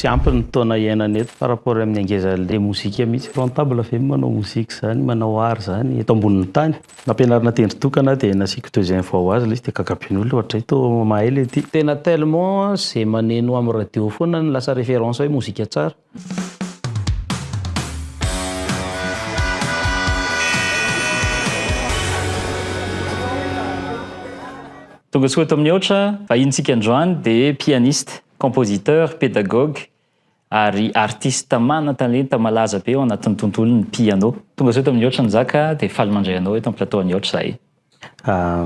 Tsy ampy ny taona iainana eto par rapport amin'ny hangezan'ilay mozika mihitsy. Rentable ve ny manao mozika izany, manao art izany eto ambonin'ny tany? Nampianarina tendry tokana aho dia nasiako deuxième voix ho azy ilay izy dia gaga be ny olona ohatray toa mahay ilay ity. Tena tellement izay maneno amin'ny radio foana no lasa référence hoe mozika tsara. Tongasoa eto amin'ny Aotra, vahinintsika androany dia pianiste. Compositeur, pédagogue ary artiste manan-talenta malaza be ao anatin'ny tontolon'ny piano. Tonga soa eto amin'ny Aotra Njaka dia faly mandray anao eto amin'ny plateau an'ny Aotra izahay.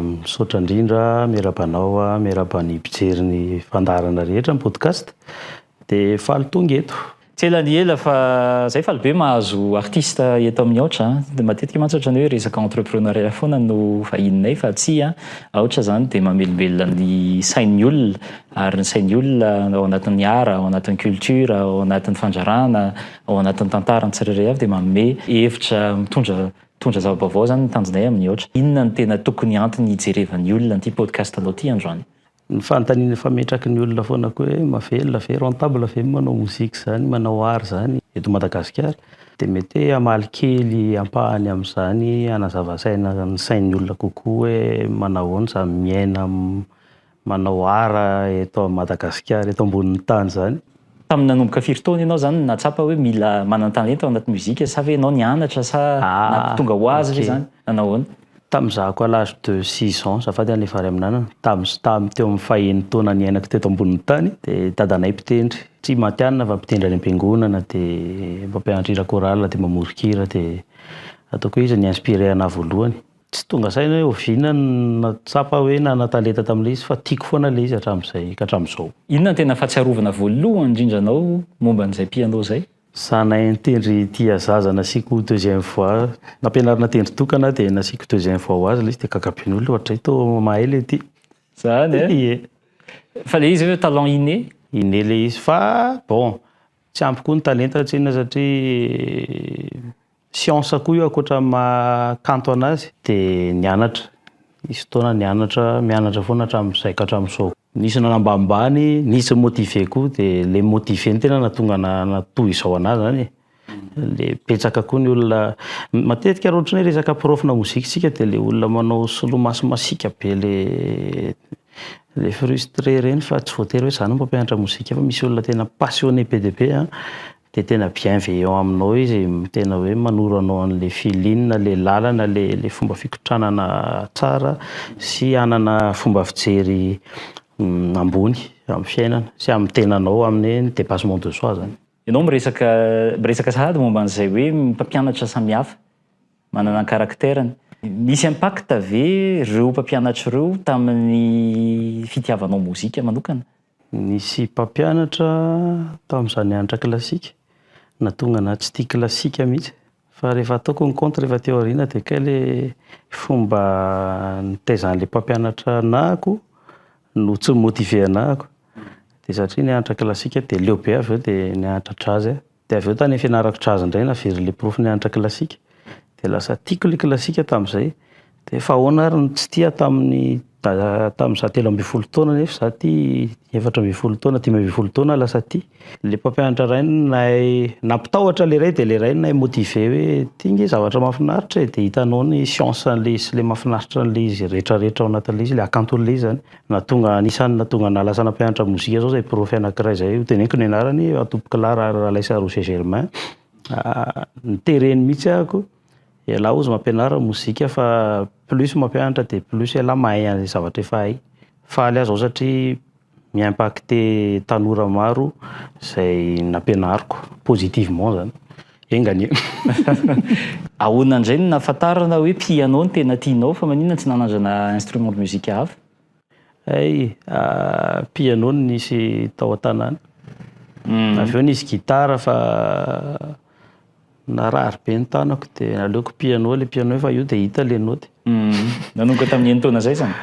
Misaotra indrindra, miarahaba anao, miarahaba ny mpijery ny fandaharana rehetra, ny podcast. Dia faly tonga eto. Tsy ela ny ela fa zay faly be mahazo artiste eto amin'ny Aotra a! Dia matetika mantsy ohatran'ny hoe resaka entrepreneuriat foana no vahininay fa tsia a! Aotra zany dia mamelombelona ny sain'ny olona ary ny sain'ny olona ao anatin'ny art, ao anatin'ny culture, ao anatin'ny fandrarana, ao anatin'ny tantara ny tsirairay avy dia manome hevitra mitondra mitondra zava-baovao zany ny tanjonay amin'ny Aotra. Inona no tena tokony antony hijerevan'ny olona an'ity podcast anao ity androany? Ny fanontaniana fametraky ny olona foana koa hoe mahavelona ve, rentable ve ny manao mozika izany, manao art izany eto Madagasikara? Dia mety hoe hamaly kely ampahany amin'izany hanazava saina ny sain'ny olona kokoa hoe manao ahoana izany miaina manao art eto Madagasikara eto ambonin'ny tany izany. Tamin'ny nanomboka firy taona ianao izany no nahatsapa hoe mila manan-talenta ao anaty mozika sa ve ianao nianatra sa tonga ho azy ve izany? Nanao ahoana? Tamin'izahako à l'âge de six ans, azafady an'ilay vary amin'anana, tamin'ny tamin'ny teo amin'ny fahenin-taona niainako teto ambonin'ny tany dia dadanay mpitendry, tsy matihanina fa mpitendry any am-piangonana dia mpampianatra hira chorale dia mamoron-kira dia ataoko hoe izy no ni-inspirer anahy voalohany. Tsy tonga saina hoe oviana no nahatsapa hoe nanan-talenta tamin'ilay izy fa tiako foana ilay izy hatramin'izay ka hatramin'izao. Inona no tena fahatsiarovana voalohany indrindra anao momba an'izay piano izay? Za nahay nitendry tia zaza nasiako deuxième voix, nampianarina tendry tokana aho dia nasiako deuxième voix ho azy ilay izy dia gaga be ny olona ohatray toa mahay ilay ity. Zany eh? Ie. Fa ilay izy ve talent inné? Inné ilay izy fa bon tsy ampy koa ny talenta tsinona satria Siansa koa io ankoatra ny maha kanto anazy. Dia nianatra, nisy fotoana nianatra, mianatra foana hatramin'izay ka hatramin'izao. Nisy nanambanimbany, nisy ni-motiver koa, dia ilay motiver no tena nahatonga nahatoy izao anahy izany e. Ilay betsaka koa ny olona, matetika raha ohatran'ny hoe resaka prof-na mozika isika dia ilay olona manao solomaso masiaka be ilay ilay frustré ireny fa tsy voatery hoe izaho no mpampianatra mozika fa misy olona tena passionné be dia be an. Dia tena bienveillant aminao izy, tena hoe manoro anao an'ilay feeling, ilay lalana, ilay fomba fikotranana tsara sy hanana fomba fijery ambony amin'ny fiainana sy amin'ny tenanao, amin'ny hoe dépassement de soi zany. Ianao miresaka miresaka sahady momba an'izay hoe mpampianatra samihafa manana ny caractère-ny. Nisy impact ve ireo mpampianatra ireo tamin'ny fitiavanao mozika manokana? Nisy mpampianatra tamin'izaho nianatra klasika, nahatonga anà tsy tia klasika mihitsy. Fa rehefa ataoko ny compte rehefa aty aoriana dia kay ilay fomba nitaizan'ilay mpampianatra anahako no tsy ni-motiver anahako. Dia satria nianatra klasika dia leo be aho avy eo dia nianatra jazz aho. Dia avy eo tany amin'ny fianarako jazz indray naverin'ilay prof nianatra klasika. Dia lasa tiako ilay klasika tamin'izay. Dia fa ahoana ary no tsy tia tamin'ny tamin'izaho 13 taona nefa izaho ity 14 taona, 15 taona lasa tia. Ilay mpampianatra iray no nahay nampitahotra ilay iray dia ilay iray no nahay motiver hoe ity ange zavatra mahafinaritra e. Dia hitanao ny science an'ilay izy sy ilay mahafinaritra an'ilay izy rehetrarehetra ao anatin'ilay izy, ilay hakanton'ilay izy izany. Nahatonga, anisan'ny nahatonga anah lasa nampianatra mozika zao zay prof anakiray zay, ho teneniko ny anarany, Tompokolahy Ralaisa Roger Germain, nitereny mihitsy ahako, ialahy hozy mampianara mozika fa plus mampianatra dia plus ialahy mahay an'izay zavatra efa hay. Faly aho zao satria mi-impacter tanora maro izay nampianariko positivement zany, enga anie. Ahoana indray no nahafantarana hoe piano no tena tianao fa maninona tsy nanandrana instrument de musique hafa? Hay, piano no nisy tao an-tanàna. Avy eo nisy gitara fa narary be ny tanako dia naleoko piano, ilay piano efa io dia hita ilay naoty. Nanomboka tamin'ny enin-taona izay izany?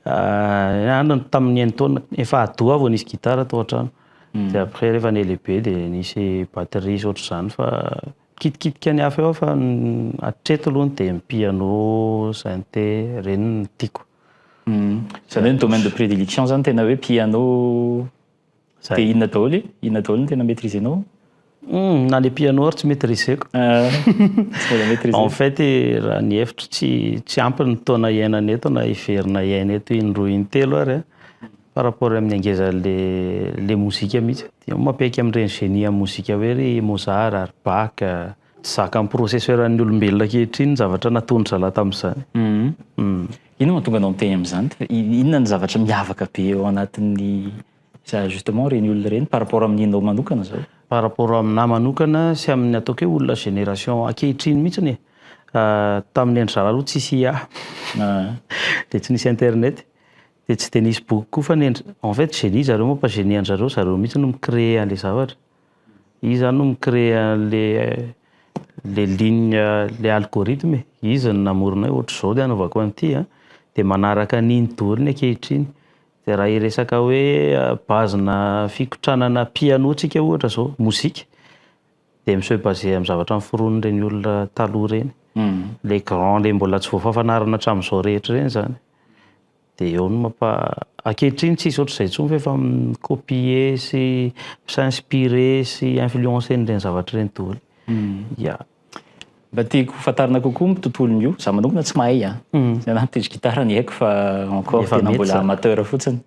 Any tamin'ny enin-taona, efa ado aho vao nisy gitara tao an-trano. Dia après rehefa nihalehibe dia nisy batterie sy ohatr'izany fa mikitikitika ny hafa eo aho fa hatreto aloha dia ny piano, synthé, ireny no tiako. Izany hoe ny domaine de prédilection izany tena hoe piano. Zay. Dia inona daholo e? Inona daholo no tena maîtriser-nao? Na le piano ary tsy maîtriser-ko. Tsy mbola maîtriser. En fait, raha ny hevitro, tsy ampy ny taona iainana eto na hiverina hiaina eto indroa intelo ary par rapport amin'ny angezan'le le mozika mihitsy. Dia mampiaiky amin'ireny génie amin'ny mozika hoe ry Mozart ary Bach, tsy zakan'ny processeur-n'ny olombelona ankehitriny ny zavatra nataon-dry zalahy tamin'izany. Inona mahatonga anao miteny amin'izany? Inona ny zavatra miavaka be ao anatin'ny justement ireny olona ireny par rapport amin'inao manokana zao? Par rapport aminahy manokana sy amin'ny ataoko hoe olona génération ankehitriny mihitsiny e, tamin'ny andro zalahy aloha tsisy IA, dia tsy nisy internet, dia tsy de nisy boky koa, fa ny en fait génie zareo, mampa génie an-jareo, zareo mihitsy no mi-créer an'le zavatra. Izy zany no mi-créer an'le le ligne, le algorithme e. Izy no namorona hoe ohatr'izao de anaovako an'ity a, dia manaraka an'iny daholo ny ankehitriny. Dia raha hiresaka hoe base-na fikotranana piano tsika ohatra zao, mozika, dia mi-se baser amin'ny zavatra noforon'ireny olona taloha ireny. Le grand, le mbola tsy voafafanarina hatramin'izao rehetra ireny zany. Dia eo no mampa ankehitriny tsisy ohatr'izay intsony fa efa mi-copier sy s'inspirer sy influencer-n'ireny zavatra ireny daholo. Ya. Mba tiako fantarina kokoa ny tontolon'io. Za manokana tsy mahay a. Zay na mitendry gitara ny haiko fa encore Efa tena mety mbola zany. Amateur fotsiny.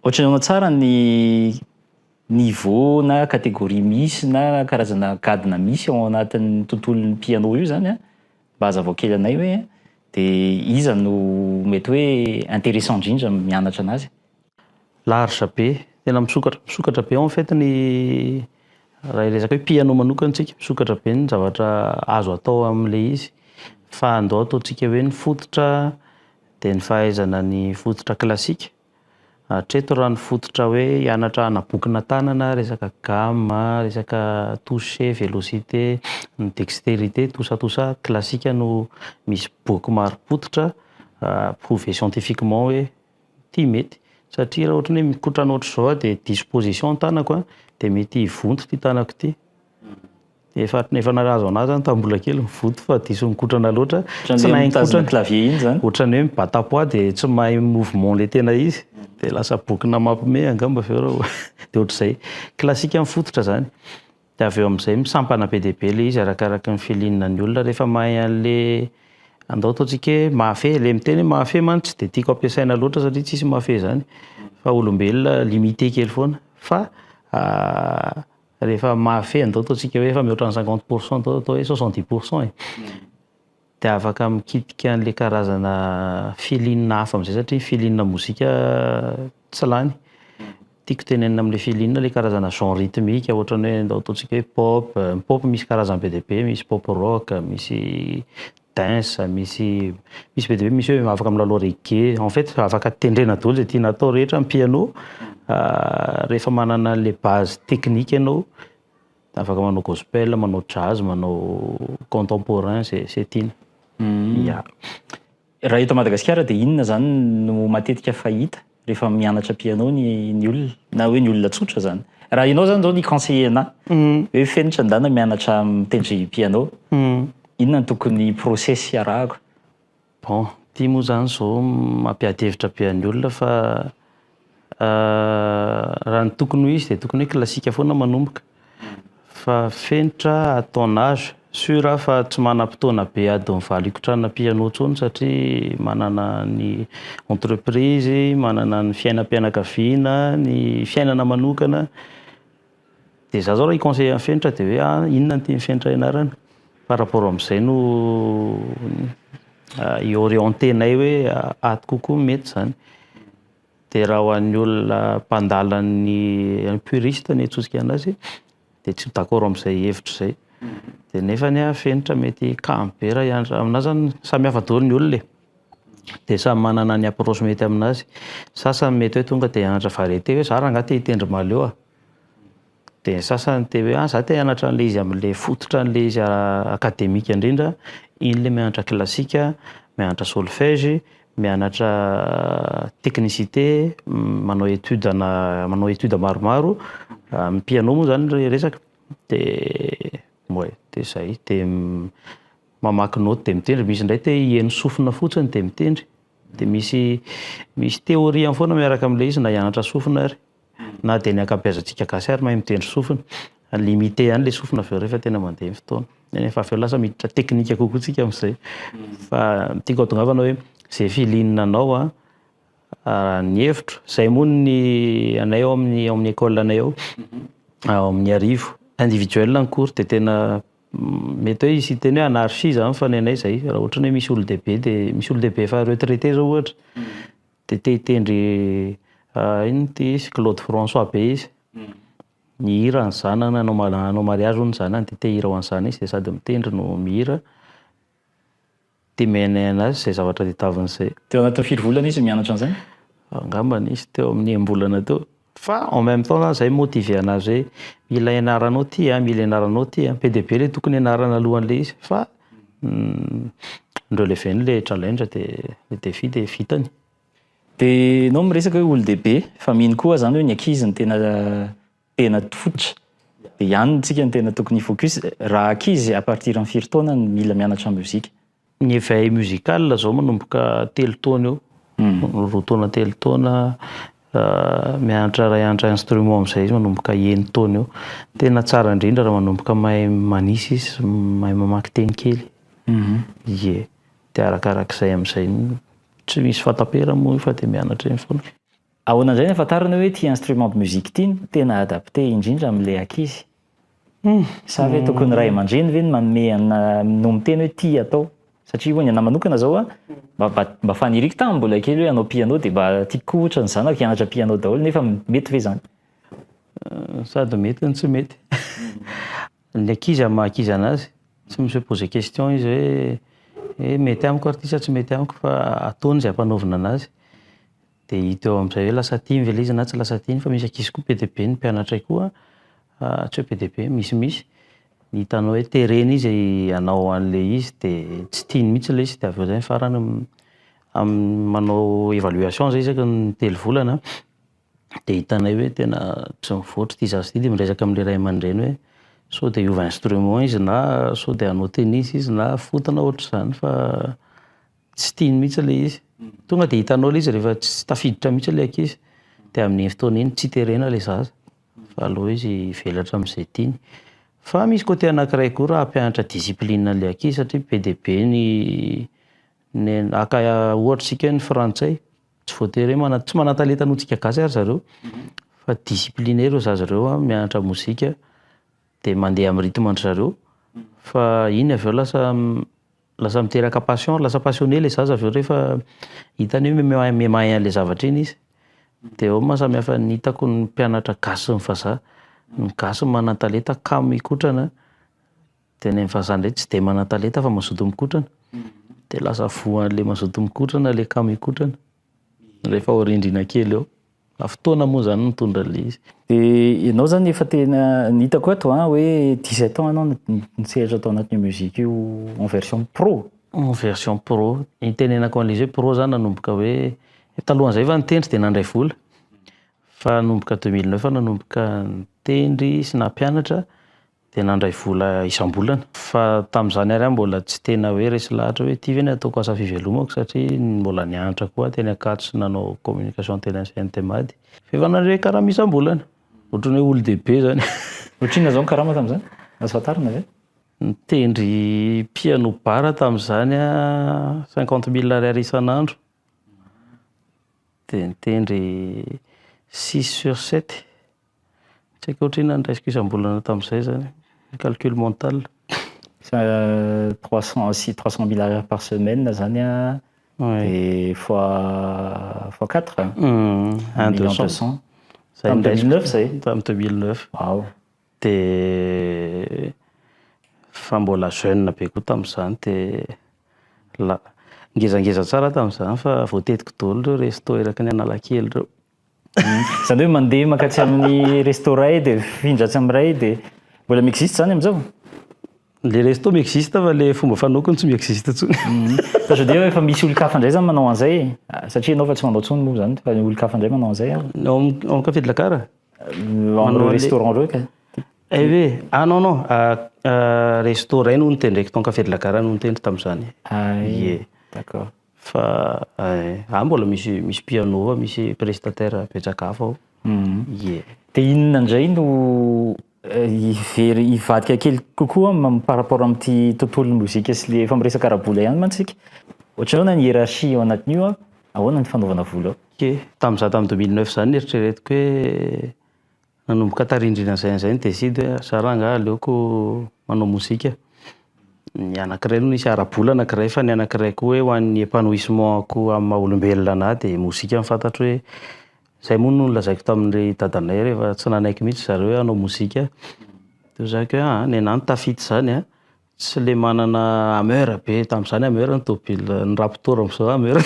Ohatran'ny ahoana tsara ny niveau na catégorie misy na karazana gadona misy ao anatin'ny tontolon'ny piano io zany a? Mba hazavao kely anay hoe dia iza no mety hoe intéressant indrindra mianatra anazy? Large be, tena misokatra, misokatra be en fait ny raha hiresaka hoe piano manokana tsika, misokatra be ny zavatra azo atao amin'le izy. Fa andao ataontsika hoe ny fototra dia ny fahaizana ny fototra klasika. Hatreto raha ny fototra hoe hianatra hanabokona tanana, resaka gamme, resaka toucher, vélocité, ny dextérité, tout ça, tout ça, klasika no misy boky marim-pototra prouvé scientifiquement hoe ty mety. Satria raha ohatra ny hoe mikotrana ohatr'izao aho dia disposition ny tanako a, dia mety hivonto ty tanako ty. Efa nahazo anahy zany tamin'ny mbola kely, mivonto fa diso mikotrana loatra. Tsy nahay nikotrana clavier iny zany. Ohatran'ny hoe mibata poids dia tsy mahay mouvement le tena izy. Dia lasa bokona mampime angamba avy eo raha dia ohatr'izay. Klasika ny fototra zany. Dia avy eo amin'izay misampana be dia be le izy arakaraka ny feeling ny olona rehefa mahay an'le andao ataontsika hoe mahafehy, le miteny hoe mahafehy mantsy tsy dia tiako ampiasaina loatra satria tsisy mahafehy zany fa olombelona limité kely foana, fa rehefa mahafehy, andao ataontsika hoe efa mihoatra ny 50 %, andao atao hoe 70 % e, dia afaka mikitika an'le karazana feeling hafa amin'izay satria feeling mozika tsy lany. Tiako tenenina amin'le feeling le karazana genre rythmique, ohatran'ny hoe andao ataontsika hoe pop, ny pop misy karazany be dia be, misy pop rock, misy dance, misy be dia be, misy hoe afaka milalao reggae, en fait afaka tendrena daholo izay tiana atao rehetra amin'ny piano rehefa manana an'le base technique ianao, afaka manao gospel, manao jazz, manao contemporain, zay tiana. Ya. Raha eto Madagasikara dia inona zany no matetika fahita rehefa mianatra piano ny olona na hoe ny olona tsotra zany? Raha ianao zany zao ny conseiller anahy hoe Fenitra, ndana mianatra mitendry piano, inona no tokony process iarahako? Bon, ty moa zany zao mampiady hevitra be an'ny olona, fa raha ny tokony ho izy dia tokony hoe klasika foana manomboka. Fa Fenitra, à ton âge, sûr aho fa tsy manam-potoana be adiny 8 hikotranana piano intsony satria manana ny entreprise, manana ny fiainam-pianakaviana, ny fiainana manokana. Dia za zao raha hi-conseiller an'i Fenitra dia hoe inona no tian'i Fenitra ianarana? Par rapport amin'izay no hi-orientenay hoe ato kokoa mety zany. Dia raha ho an'ny olona mpandala ny puriste ny antsotsika anazy dia tsy d'accord amin'izay hevitra izay. Dia nefany a Fenitra mety kamo be raha hianatra aminazy zany, samy hafa daholo ny olona e. Dia samy manana ny approche mety aminazy. Sasany mety hoe tonga dia hianatra variété hoe za rangahy te hitendry mahaleo a. Dia ny sasany te hoe za te hianatra an'ilay izy amin'ilay fototra an'ilay izy akademika indrindra, iny ilay mianatra klasika, mianatra solfège, mianatra technicité, manao étude na manao étude maromaro amin'ny piano moa zany le resaka. Dia ouais, dia zay, dia mamaky note dia mitendry, misy indray te hiheno sofina fotsiny dia mitendry. Dia misy théorie foana miaraka amin'ilay izy na hianatra sofina ary. Na dia ny ankabeazantsika gasy ary mahay mitendry sofina. Limité ihany ilay sofina avy eo rehefa tena mandeha ny fotoana. Nefa avy eo lasa miditra teknika kokoa tsika amin'izay. Fa ny tiako hahatongavana hoe izay feeling anao an, ny hevitro, izay moa ny anay ao amin'ny ao amin'ny école anay ao, ao amin'ny Iarivo. Individuel ny cours dia tena mety hoe hisy hiteny hoe anarchie izany fa ny anay izay. Raha ohatra ny hoe misy olon-dehibe dia misy olon-dehibe efa retraité izao ohatra dia te hitendry inona ity izy Claude François be izy. Mihira ny zanany, hanao mariage hono ny zanany dia te hihira ho an'ny zanany izy dia sady mitendry no mihira. Dia mihaino anazy izay zavatra tadiaviny izay. Teo anatin'ny firy volana izy mianatra an'izay? Angambany izy teo amin'ny enim-bolana teo. Fa en même temps zany zay motiver anazy hoe mila ianaranao ity an, mila ianaranao ity an. Be dia be ilay tokony ianarana alohan'ilay izy fa ni-relever-ny ilay challenge dia ilay défi dia vitany. Dia ianao miresaka hoe olon-dehibe fa mino koa zany hoe ny ankizy no tena tena fototra. Dia ihany tsika no tena tokony hi-focus. Raha ankizy à partir amin'ny firy taona no mila mianatra mozika? Ny éveil musical zao manomboka 3 taona eo, 2 taona 3 taona, mianatra raha hianatra instrument amin'izay izy manomboka 6 taona eo. Tena tsara indrindra raha manomboka mahay manisa izy, mahay mamaky teny kely. Ie, dia arakarak'izay amin'izay tsy misy fahatapera moa io fa dia mianatra eny foana. Ahoana indray ny ahafantarana hoe ity instrument de musique ity no tena adapté indrindra amin'ilay ankizy? Sa ve tokony ray aman-dreny ve no manome no miteny hoe ity atao? Satria hoy ny anahy manokana zao an, mba mba faniriako tamin'ny mbola kely hoe hanao piano dia mba tiako koa ohatra ny zanako hianatra piano daholo nefa mety ve izany? Sady mety no tsy mety. Ny ankizy amin'ny maha ankizy anazy, tsy mi-se poser question izy hoe hoe mety amiko ary ity sa tsy mety amiko fa ataony izay ampanaovina anazy. Dia hita eo amin'izay hoe lasa tiany ve ilay izy na tsy lasa tiany fa misy ankizy koa be dia be ny mpianatray koa, tsy hoe be dia be, misimisy, ny hitanao hoe terena izy hanao an'ilay izy dia tsy tiany mihitsy ilay izy dia avy eo izay ny farany manao évaluation izay isaky ny 3 volana dia hitanay hoe tena tsy mivoatra ity zaza ity dia miresaka amin'ilay ray aman-dreny hoe sao dia hiova instrument izy na sao dia hanao tennis izy na foot na ohatr'izany fa tsy tiany mihitsy ilay izy. Tonga dia hitanao ilay izy rehefa tsy tafiditra mihitsy ilay ankizy dia amin'iny fotoana iny tsy terena ilay zaza fa aleo izy hivelatra amin'izay tiany. Fa misy côté anankiray koa raha hampianatra discipline an'ilay ankizy satria be dia be ny ny haka ohatra isika hoe ny frantsay tsy voatery hoe mana- tsy manan-talenta noho tsika gasy ary zareo fa discipliné ireo zaza ireo an, mianatra mozika dia mandeha amin'ny rythme an-dry zareo fa iny avy eo lasa lasa miteraka passion, lasa passionné ilay zaza avy eo rehefa hitany hoe miha-mahay an'ilay zavatra iny izy. Dia eo maha samy hafa ny hitako ny mpianatra gasy sy ny vazaha. Ny gasy manan-talenta kamo hikotrana, dia ny vazaha indray tsy dia manan-talenta fa mazoto mikotrana. Dia lasa voan'ilay mazoto mikotrana ilay kamo hikotrana rehefa aorindrina kely eo. Fotoana moa izany no mitondra an'ilay izy. Dia ianao izany efa tena, ny hitako ato an, hoe 17 ans ianao nisehatra tao anatin'io musique io en version pro. En version pro. Ny itenenako an'ilay izy hoe pro izany nanomboka hoe, talohan'izay efa nitendry dia nandray vola. Fa nanomboka 2009 aho nanomboka nitendry sy nampianatra dia nandray vola isam-bolana. Fa tamin'izany ary aho mbola tsy tena hoe resy lahatra hoe ity ve no ataoko asa fivelomako satria mbola nianatra koa aho teny Ankatso sy nanao communication teny amin'ny CNTMAD. Fa efa nandray karama isam-bolana. Ohatran'ny hoe olon-dehibe izany. Ohatrinona izao ny karama tamin'izany? Azo fantarina ve? Nitendry piano bar tamin'izany aho 50 000 ariary isan'andro. Dia nitendry six sur sept. Tsy haiko ohatrinona no raisiko isam-bolana tamin'izay izany, calcul mental. 300 sy 300 000 ariary par semaine zany an, dia fois fois quatre. Un million 200. Tamin'ny 2009 zay? Tamin'ny 2009. Waouh. Dia fa mbola jeune be koa tamin'izany dia la- ngezangeza tsara tamin'izany fa voatetiko daholo ireo resto eraky ny Analakely ireo. Zany hoe mandeha mankatsy amin'ny resto ray dia mifindra atsy amin'ny ray dia mbola mi-existe zany amin'izao? Le resto mi-existe fa le fomba fanaoko no tsy mi-existe intsony. Fa je veux dire efa misy olon-kafa indray zany manao an'izay e, satria ianao fa tsy manao intsony moa zany fa olon-kafa indray manao an'izay. Ao amin'ny ao amin'ny Café de la Gare? Amin'ireo restaurant ireo ka. Eh oui, ah non non, resto iray no notendreko tao Café de la Gare no nitendry tamin'izany. Ah Ie. D'accord. Fa ah mbola misy misy piano, misy prestataire betsaka hafa ao. Ie. Dia inona indray no hivery hivadika kely kokoa par rapport amin'ity tontolon'ny mozika sy le efa miresaka ara-bola ihany mantsy isika. Ohatran'ny ahoana ny hiérarchie ao anatin'io an? Ahoana ny fanaovana vola ao? Ok, tamin'izaho tamin'ny 2009 izany nieritreretiko hoe nanomboka tarindrina izay an'izay ni-décide hoe za rangahy aleoko manao mozika. Ny anankiray aloha nisy ara-bola anankiray fa ny anankiray koa hoe ho an'ny épanouissement-ko amin'ny maha olombelona anahy dia mozika no fantatro hoe zay moa no nolazaiko tamin'ny dadanay rehefa tsy nanaiky mihitsy zareo hoe hanao mozika. Dia nolazaiko hoe aa ny anahy no tafita izany an, tsy le manana Hummer be tamin'izany Hummer ny tômôbila ny Raptor amin'izao Hummer.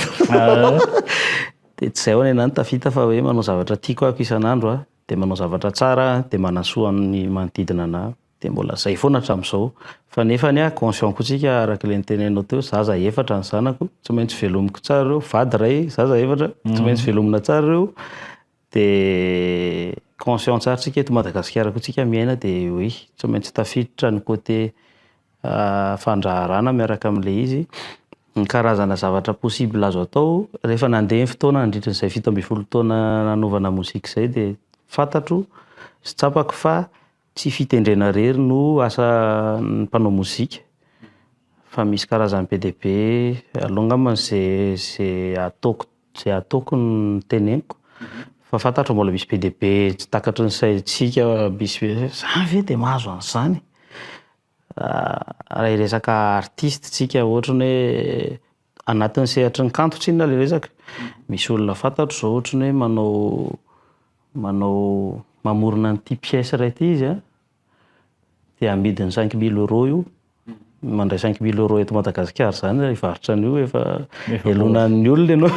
Dia tsy izay ho'a ny anahy no tafita fa hoe manao zavatra tiako aho isan'andro an, dia manao zavatra tsara dia manasoa ny manodidina anahy. Dia mbola zay foana hatramin'izao. Fa nefany an, conscient koa tsika araka ilay nitenenao teo, zaza efatra ny zanako, tsy maintsy velomiko tsara ireo, vady iray, zaza efatra, tsy maintsy velomina tsara ireo. Dia conscient tsara tsika eto Madagasikara koa tsika miaina dia oui, tsy maintsy tafiditra ny côté fandraharahana miaraka amin'ilay izy. Ny karazana zavatra possible azo atao, rehefa nandeha ny fotoana nandritra izay 17 taona nanaovana mozika izay dia fantatro sy tsapako fa tsy fitendrena irery no asan'ny mpanao mozika fa misy karazany be dia be. Aleo angamba zay zay ataoko zay ataoko no teneniko fa fantatro mbola misy be dia be tsy takatry ny saintsika misy hoe zany ve dia mahazo an'izany? Raha hiresaka artiste tsika ohatry ny hoe anatin'ny sehatry ny kanto tsinona ilay resaka, misy olona fantatro izao ohatry ny hoe manao manao mamorona an'ity pièce iray ity izy an, dia amidiny 5000 euros io, mandray 5000 euros eto Madagasikara izany raha hivarotra an'io efa elonan'ny olona ianao.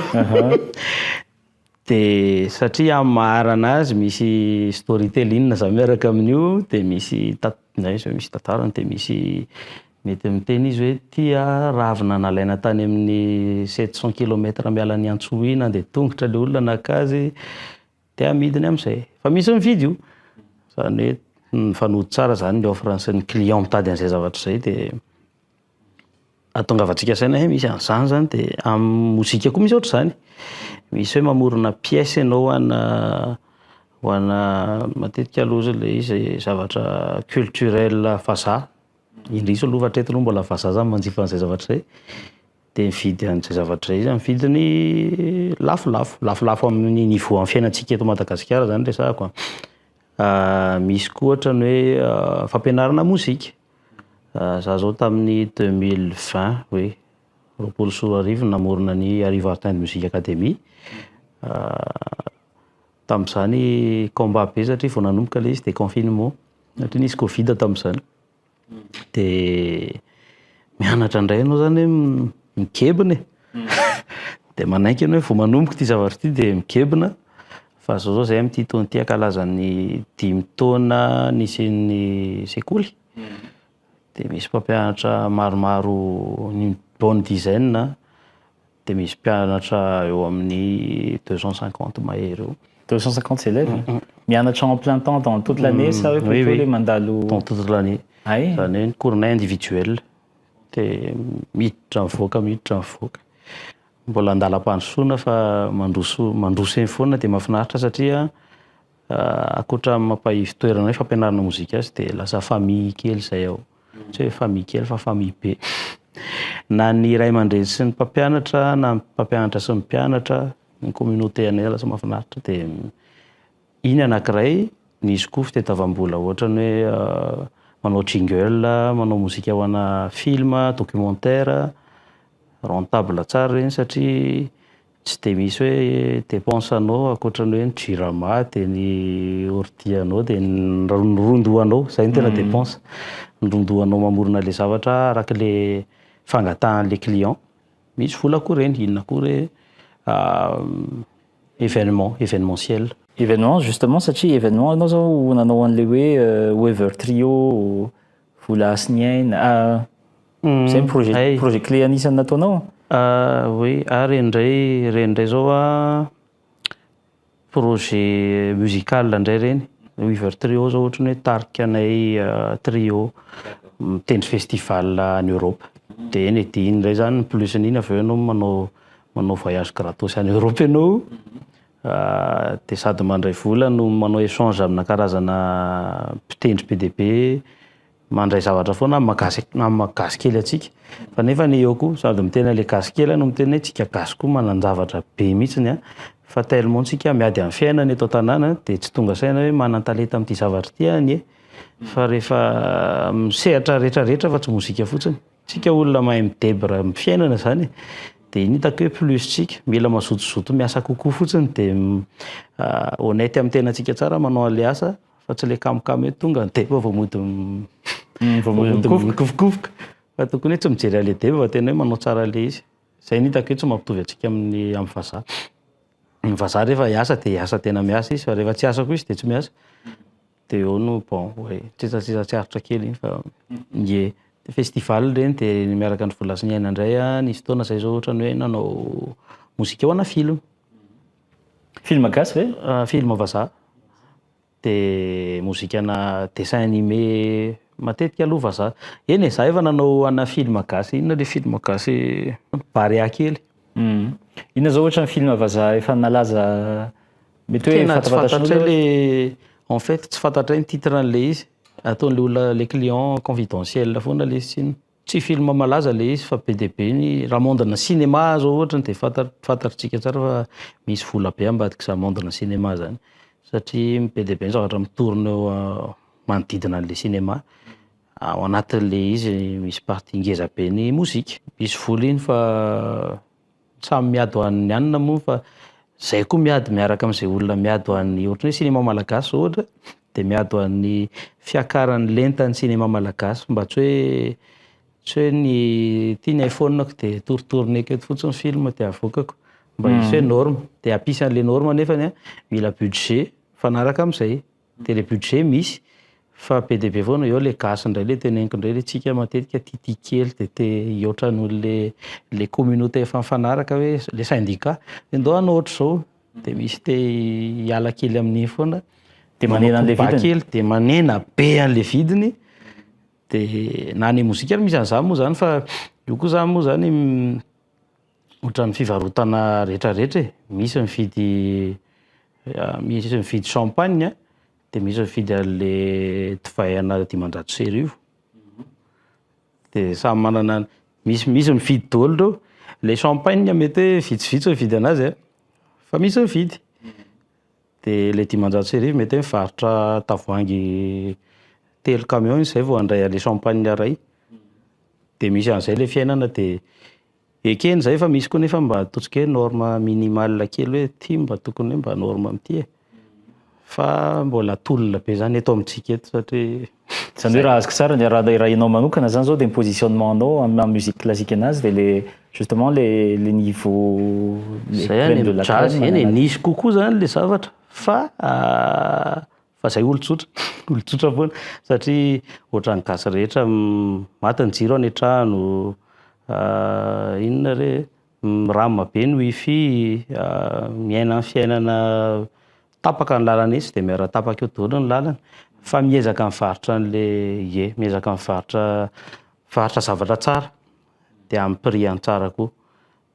Dia satria amin'ny maha art anazy misy storytelling izany miaraka amin'io dia misy tan- na izy hoe misy tantarany dia misy mety miteny izy hoe ity a ravina nalaina tany amin'ny 700 kilomètres miala an'i Antsohihy nandeha tongotra ilay olona naka azy dia amidiny amin'izay. Fa misy mividy io. Izany hoe mifanojo tsara izany ny offre sy ny client mitady an'izay zavatra izay dia ahatongavantsika saina hoe misy an'izany zany dia amin'ny mozika koa misy ohatr'izany. Misy hoe mamorona pièce ianao ho ana ho ana matetika aloha ilay izy zavatra culturel vazaha, indrisy aloha fa hatreto aloha mbola vazaha zany manjifa an'izay zavatra izay, dia mividy an'izay zavatra izay izy amin'ny vidiny lafolafo, lafolafo amin'ny niveau amin'ny fiainantsika eto Madagasikara zany resahako an. Misy koa ohatra ny hoe fampianarana mozika, za zao tamin'ny 2020 oui, 2020 namorona ny Arivo Art and Music Academy. Tamin'izany combat be satria vao nanomboka ilay izy dia confinement satria nisy covid tamin'izany. Dia mianatra indray ianao zany hoe migebona e. Dia manaiky ianao hoe vao manomboka ity zavatra ity dia migebona. Fa zao zao zahay amin'ity taona ity ankalaza ny 5 taona nisian'ny sekoly. Dia misy mpampianatra maromaro une bonne dizaine dia misy mpianatra eo amin'ny 250 mahery eo. 250 élèves? Mianatra en plein temps dans toute l'année sa hoe plutôt le mandalo? Dans toute l'année. Ay. Zany hoe ny cours-nay individuel. Dia miditra mivoaka, miditra mivoaka. Mbola andalam-pandrosoana fa mandroso mandroso eny foana dia mahafinaritra satria ankoatra ny mampahivo toerana hoe fampianarana mozika azy dia lasa famille kely izay ao. Tsy hoe famille kely fa famille be. Na ny ray aman-dreny sy ny mpampianatra na ny mpampianatra sy ny mpianatra, ny communauté anay lasa mahafinaritra dia iny anankiray, nisy koa fitadiavam-bola ohatra ny hoe manao jingle, manao mozika ho ana film, documentaire, rentable tsara ireny satria tsy dia misy hoe dépense anao ankoatra ny hoe ny jirama dia ny ordi anao dia ny ron-dohanao, izay no tena dépense. Ny ron-dohanao mamorona ilay zavatra araka ilay fangatahan'ilay client. Misy vola koa ireny, inona koa re événement, événementiel. Événement justement satria événement ianao zao nanao an'ilay hoe Weaver Trio, Vola sy ny aina, zay ny projet projet clé anisan'ny nataonao? Oui, ary ireny indray ireny indray zao an projet musical indray ireny. Weaver Trio zao ohatra ny hoe tarika anay trio mitendry festival any Europe. Dia eny e, dia iny indray zany ny plus-n'iny avy eo ianao manao manao voyage gratos any Europe ianao. Dia sady mandray vola no manao échange amina karazana mpitendry be dia be, mandray zavatra foana amin'ny maha gasy amin'ny maha gasy kely antsika. Fa nefa ny eo koa sady miteny an'ilay gasy kely aho no miteny hoe tsika gasy koa manan-javatra be mihitsiny an, fa tellement tsika miady amin'ny fiainana eto an-tanàna dia tsy tonga saina hoe manan-talenta amin'ity zavatra ity aho anie. Fa rehefa amin'ny sehatra rehetrarehetra fa tsy mozika fotsiny. Tsika olona mahay midebra amin'ny fiainana zany e. Dia iny hitako hoe plus tsika. Mila mazotozoto miasa kokoa fotsiny dia honnête amin'ny tenantsika tsara manao an'ilay asa fa tsy ilay kamokamo hoe tonga ny deba vao mody vao mody mikofokofoka. Fa tokony hoe tsy mijery an'ilay deba fa tena hoe manao tsara an'ilay izy. Izay no hitako hoe tsy mampitovy antsika amin'ny amin'ny vazaha. Ny vazaha rehefa hiasa dia hiasa tena miasa izy fa rehefa tsy hiasa koa izy dia tsy miasa. Dia eo no bon hoe tsetsatsetsa tsy aritra kely iny fa ie. Dia festival ireny dia miaraka ny Vola sy ny Aina indray an, nisy fotoana izay izao ohatran'ny hoe nanao mozika ho ana film. Film gasy ve? Film vazaha. Dia mozikana dessin animé matetika aloha vazaha. Eny e, za efa nanao ana film gasy, inona ilay film gasy Barea kely. Inona izao ohatra ny film vazaha efa nalaza mety hoe Tena tsy fantafantatrin'olona fantatray le en fait tsy fantatray ny titre an'ilay izy. Ataon'ilay olona le client confidentiel foana ilay izy tsinona. Tsy film malaza ilay izy fa be dia be ny raha monde-na cinéma zao ohatra dia fantatritsika tsara fa misy vola be ambadik'izany monde-na cinéma zany satria be dia be ny zavatra mi-tourne eo manodidina an'ilay cinéma. Ao anatin'ilay izy misy partie ngeza be ny mozika. Misy vola iny fa samy miady ho an'ny anona moa fa zay koa miady miaraka amin'izay olona miady ho an'ny ohatran'ny hoe cinéma malagasy zao ohatra dia miady ho an'ny fiakaran'ny lentan'ny cinéma malagasy mba tsy hoe tsy hoe ny ity ny iPhone-ko dia toritorineko eto fotsiny film dia avoakako mba hisy hoe norme dia hampisy an'ilay norme nefany an mila budget mifanaraka amin'izay. Dia le budget misy fa be dia be foana eo le gasy indray le teneniko indray le tsika matetika tiatia kely dia te hihoatra noho le le communauté efa mifanaraka hoe le syndicat dia ndao hanao ohatr'izao dia misy te hiala kely amin'iny foana Dia manena an'le Manao vidiny. kely dia manena be an'le vidiny dia na any mozika ary misy an'izany moa zany fa io koa zany moa zany Ohatran'ny fivarotana rehetrarehetra e, misy mividy misy mividy champagne dia misy mividy an'le divay ana 1500. Dia samy manana misy misy mividy daholo ireo. Le champagne mety hoe vitsivitsy mividy anazy a, fa misy mividy. Dia le 1500 mety hoe mivarotra tavoahangy telo camion izy zay vao handray an'le champagne iray. Dia misy an'izay le fiainana dia Ekena izay fa misy koa nefa mba ataontsika hoe norme minimale kely hoe ity mba tokony hoe mba norme amin'ity e. Fa mbola tolona be izany eto amintsika eto satria. Izany hoe raha azoko tsara ny raha raha ianao manokana izany izao dia ny positionnement anao amin'ny maha musique classique anazy dia le justement le le niveau le Zay any crème de la jazz, crème eny e, any nisy kokoa izany le zavatra fa fa zay olon-tsotra, olon-tsotra foana satria ohatran'ny gasy rehetra maty ny jiro any an-trano, inona re e, miram be ny wifi, miaina ny fiainana tapaka ny lalana etsy dia miara-tapaka eo daholo ny lalana, fa miezaka mivarotra an'le, ie miezaka mivarotra mivarotra zavatra tsara dia amin'ny prix-ny tsara koa.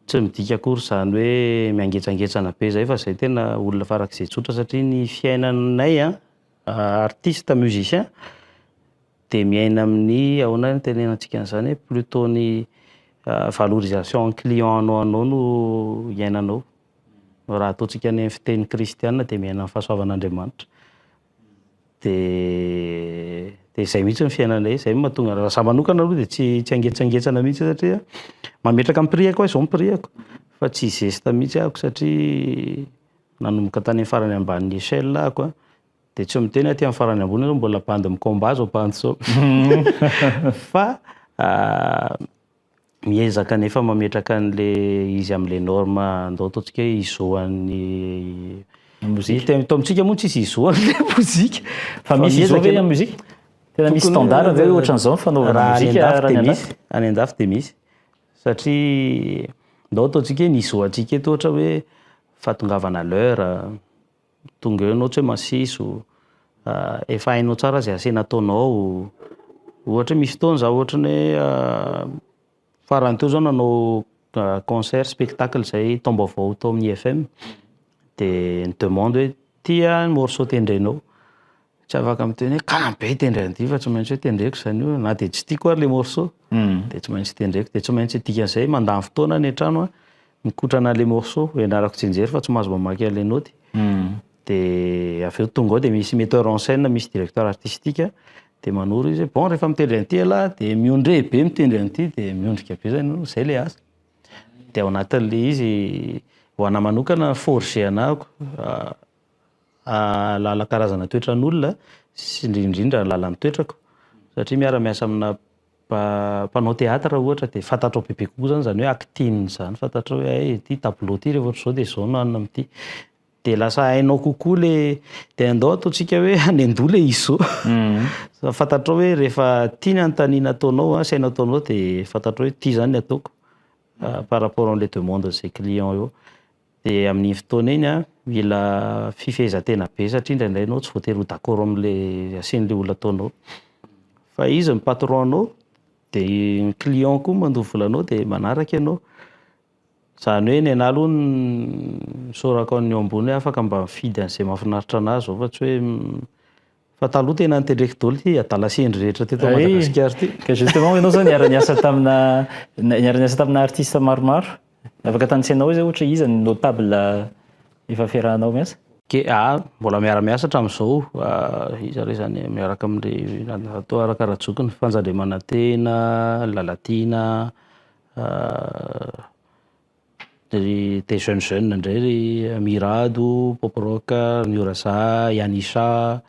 Tsy midika akory izany hoe miangetsangetsana be izay fa izay tena olona farak'izay tsotra satria ny fiainanay an, artiste musicien dia miaina amin'ny ahoana no itenenantsika an'izany hoe plutôt ny valorisation ny client anao anao no iainanao. Raha ataontsika any amin'ny fiteny kristiana dia miaina amin'ny fahasoavan'Andriamanitra. Dia dia izay mihitsy ny fiainanay, izay no mahatonga, raha izaho manokana aloha dia tsy tsy hangetsangetsana mihitsy satria mametraka ny prix-ako aho, izao ny prix-ako fa tsy hizesta mihitsy ahako satria nanomboka tany amin'ny farany ambanin'ny échelle ahako an, dia tsy miteny aho aty amin'ny farany ambony aloha mbola bandy mi-combat izao bandy izao fa Miezaka nefa mametraka an'le izy amin'le norme andao ataontsika hoe ISO an'ny mozika. Eto amintsika moa tsisy ISO an'le mozika. Fa misy ISO ve amin'ny mozika? Tena misy standard ve ohatran'izao ny fanaovana mozika raha any andafy dia misy, any andafy dia misy. Satria ndao ataontsika hoe ny ISO antsika eto ohatra hoe fahatongavana à l'heure, Tonga eo ianao tsy hoe masiso, efa hainao tsara izay asaina ataonao. Ohatra hoe misy fotoana izaho ohatra ny hoe farany teo izao nanao concert spectacle izay taom-baovao tao amin'ny IFM. De ny demande hoe tia ny morceau tendrenao, tsy afaka miteny hoe kamo be hitendry an'ity fa tsy maintsy hoe tendreko zany io na de tsy tiako ary le morceau de tsy maintsy tendreko, de tsy maintsy dikan'izay mandany fotoana any an-trano a mikotrana an'le morceau, ianarako tsianjery fa tsy mahazo mamaky an'le noty. De avy eo tonga ao de misy metteur en scène, misy directeur artistique, de manoro izy hoe bon, rehefa mitendry an'ity ialahy de miondrehy be mitendry an'ity, de miondrika be zany aloha, zay le asa. De ao anatin'le izy, ho anahy manokana, forger anahako ahalala karazana toetran'olona sy indrindrindra ahalala ny toetrako, satria miara-miasa amina mpanao théâtre ohatra, de fantatrao bebe kokoa zany, zany hoe acting zany, fantatrao hoe ay ty tableau ty rehefa ohatr'izao de zao no hanina amin'ity, de lasa hainao kokoa le de andao ataontsika hoe any an-doha le izy zao, fantatrao hoe rehefa tia ny anontaniana ataonao a sy hainao ataonao, de fantatrao hoe ty zany ny ataoko par rapport am'le demande zay client eo. De amin'iny fotoana iny a mila fifehezan-tena be, satria indraindray anao tsy voatery ho d'accord am'le asian'le olona ataonao, fa izy ny patron anao, de ny client koa mandoa volanao, de manaraka ianao. Zany hoe ny anahy aloha misaorako an'ny eo ambony hoe afaka mba mifidy an'izay mahafinaritra anahy zao, fa tsy hoe fa taloha tena nitendreko daholo ty adala sendry rehetra teto Madagasikara ty. Ka justement ianao zao niara-niasa tamina artiste maromaro, afaka tanisainao izy ohatra iza ny notable efa fiarahanao miasa? Ke ah, mbola miara-miasa hatramin'izao iza re zany miaraka amin'le atao Arakarajokiny, Fanjandriamanantena, Lalatiana, ry des jeunes jeunes indray, ry Mirado, Pop Rock, Mioraza, Yanisha,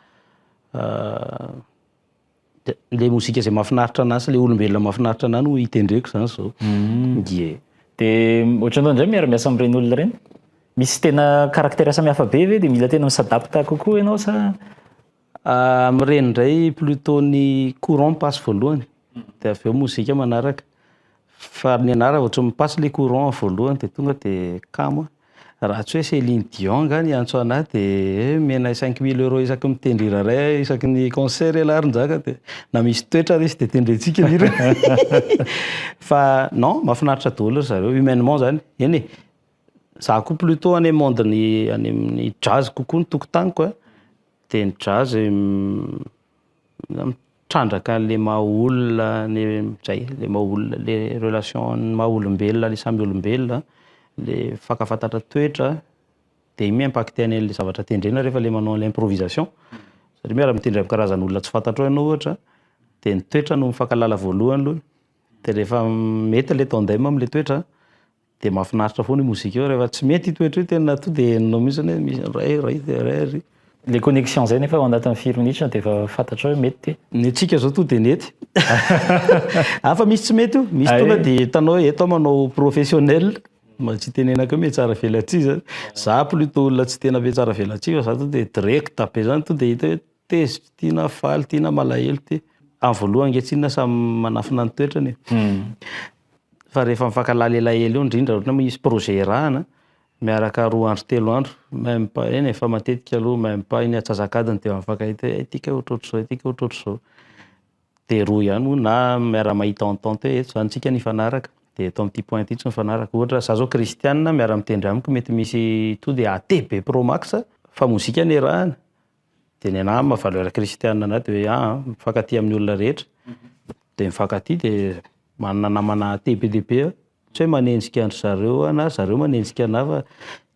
de le mozika zay mahafinaritra anahy sy le olombelona mahafinaritra anahy no hitendreko zany zao. Ie. De ohatranao indray miara-miasa amin'ireny olona ireny, misy tena caractère samihafa be ve, de mila tena mi-s'adapte kokoa ianao sa? Amin'ireny indray plutôt ny courant passe voalohany, de avy eo mozika manaraka, fa ny anahy raha vao tsy mi-passe le courant voalohany de tonga de kamo aho. Raha tsy hoe Céline Dion nga niantso anahy de hoe omena 5000 euros isaky mitendry hira iray, isaky ny concert ialahy ry Njaka, de na misy toetra ary izy de tendrentsika ny hira. Fa non, mahafinaritra daholo ry zareo humainement zany, eny e, za koa plutôt any monde ny any amin'ny jazz kokoa ny tokotaniko a, de ny jazz mitrandraka an'le maha olona, ny zay le maha olona, le relation ny maha olombelona, le samy olombelona, le fankafantatra toetra, de iny mi-impacter an'le zavatra tendrena rehefa le manao an'le improvisation, satria miara mitendry amin'ny karazan'olona tsy fantatrao ianao ohatra, de ny toetra no mifankahalala voalohany aloha, de rehefa mety le tandem am'le toetra de mahafinaritra foana io mozika io. Rehefa tsy mety io toetra io, tena to de henonao mihitsy hoe misy ray ray de ray ry. Le connexion zay nefa ao anatin'ny firy minitra de efa fantatrao hoe mety ty? Ny antsika zao to de nety afa misy tsy mety io, misy tonga de hitanao hoe eto aho manao professionnel, mba tsy hitenenako hoe mihatsara velatsihy zany za, plutôt olona tsy tena mihatsara velatsihy, fa za to de direct be zany, to de hita hoe tezitra ty na faly ty na malahelo ty. Amin'ny voalohany nge tsinona samy manafina ny toetrany e, fa rehefa mifankahalala elaela eo, indrindra ohatra hoe misy projet iarahana miaraka 2 andro, 3 andro, même pas, eny e, fa matetika aloha même pas iny atsasak'adiny de mifankahita hoe ity ka ohatrohatr'izao, ity ka ohatrohatr'izao, de roa ihany moa na miara-mahita entente hoe eto zany tsika nifanaraka, de eto amin'ity point ity tsy mifanaraka. Ohatra za zao kristianina, miara-mitendry amiko mety misy to de athée be pro max, fa mozika no iarahana, de ny anahy maha valeur kristianina anahy de hoe aa mifankatia amin'ny olona rehetra, de mifankatia, de manana namana athée be dia be aho, tsy hoe manenjika an-dry zareo aho na zareo manenjika anahy, fa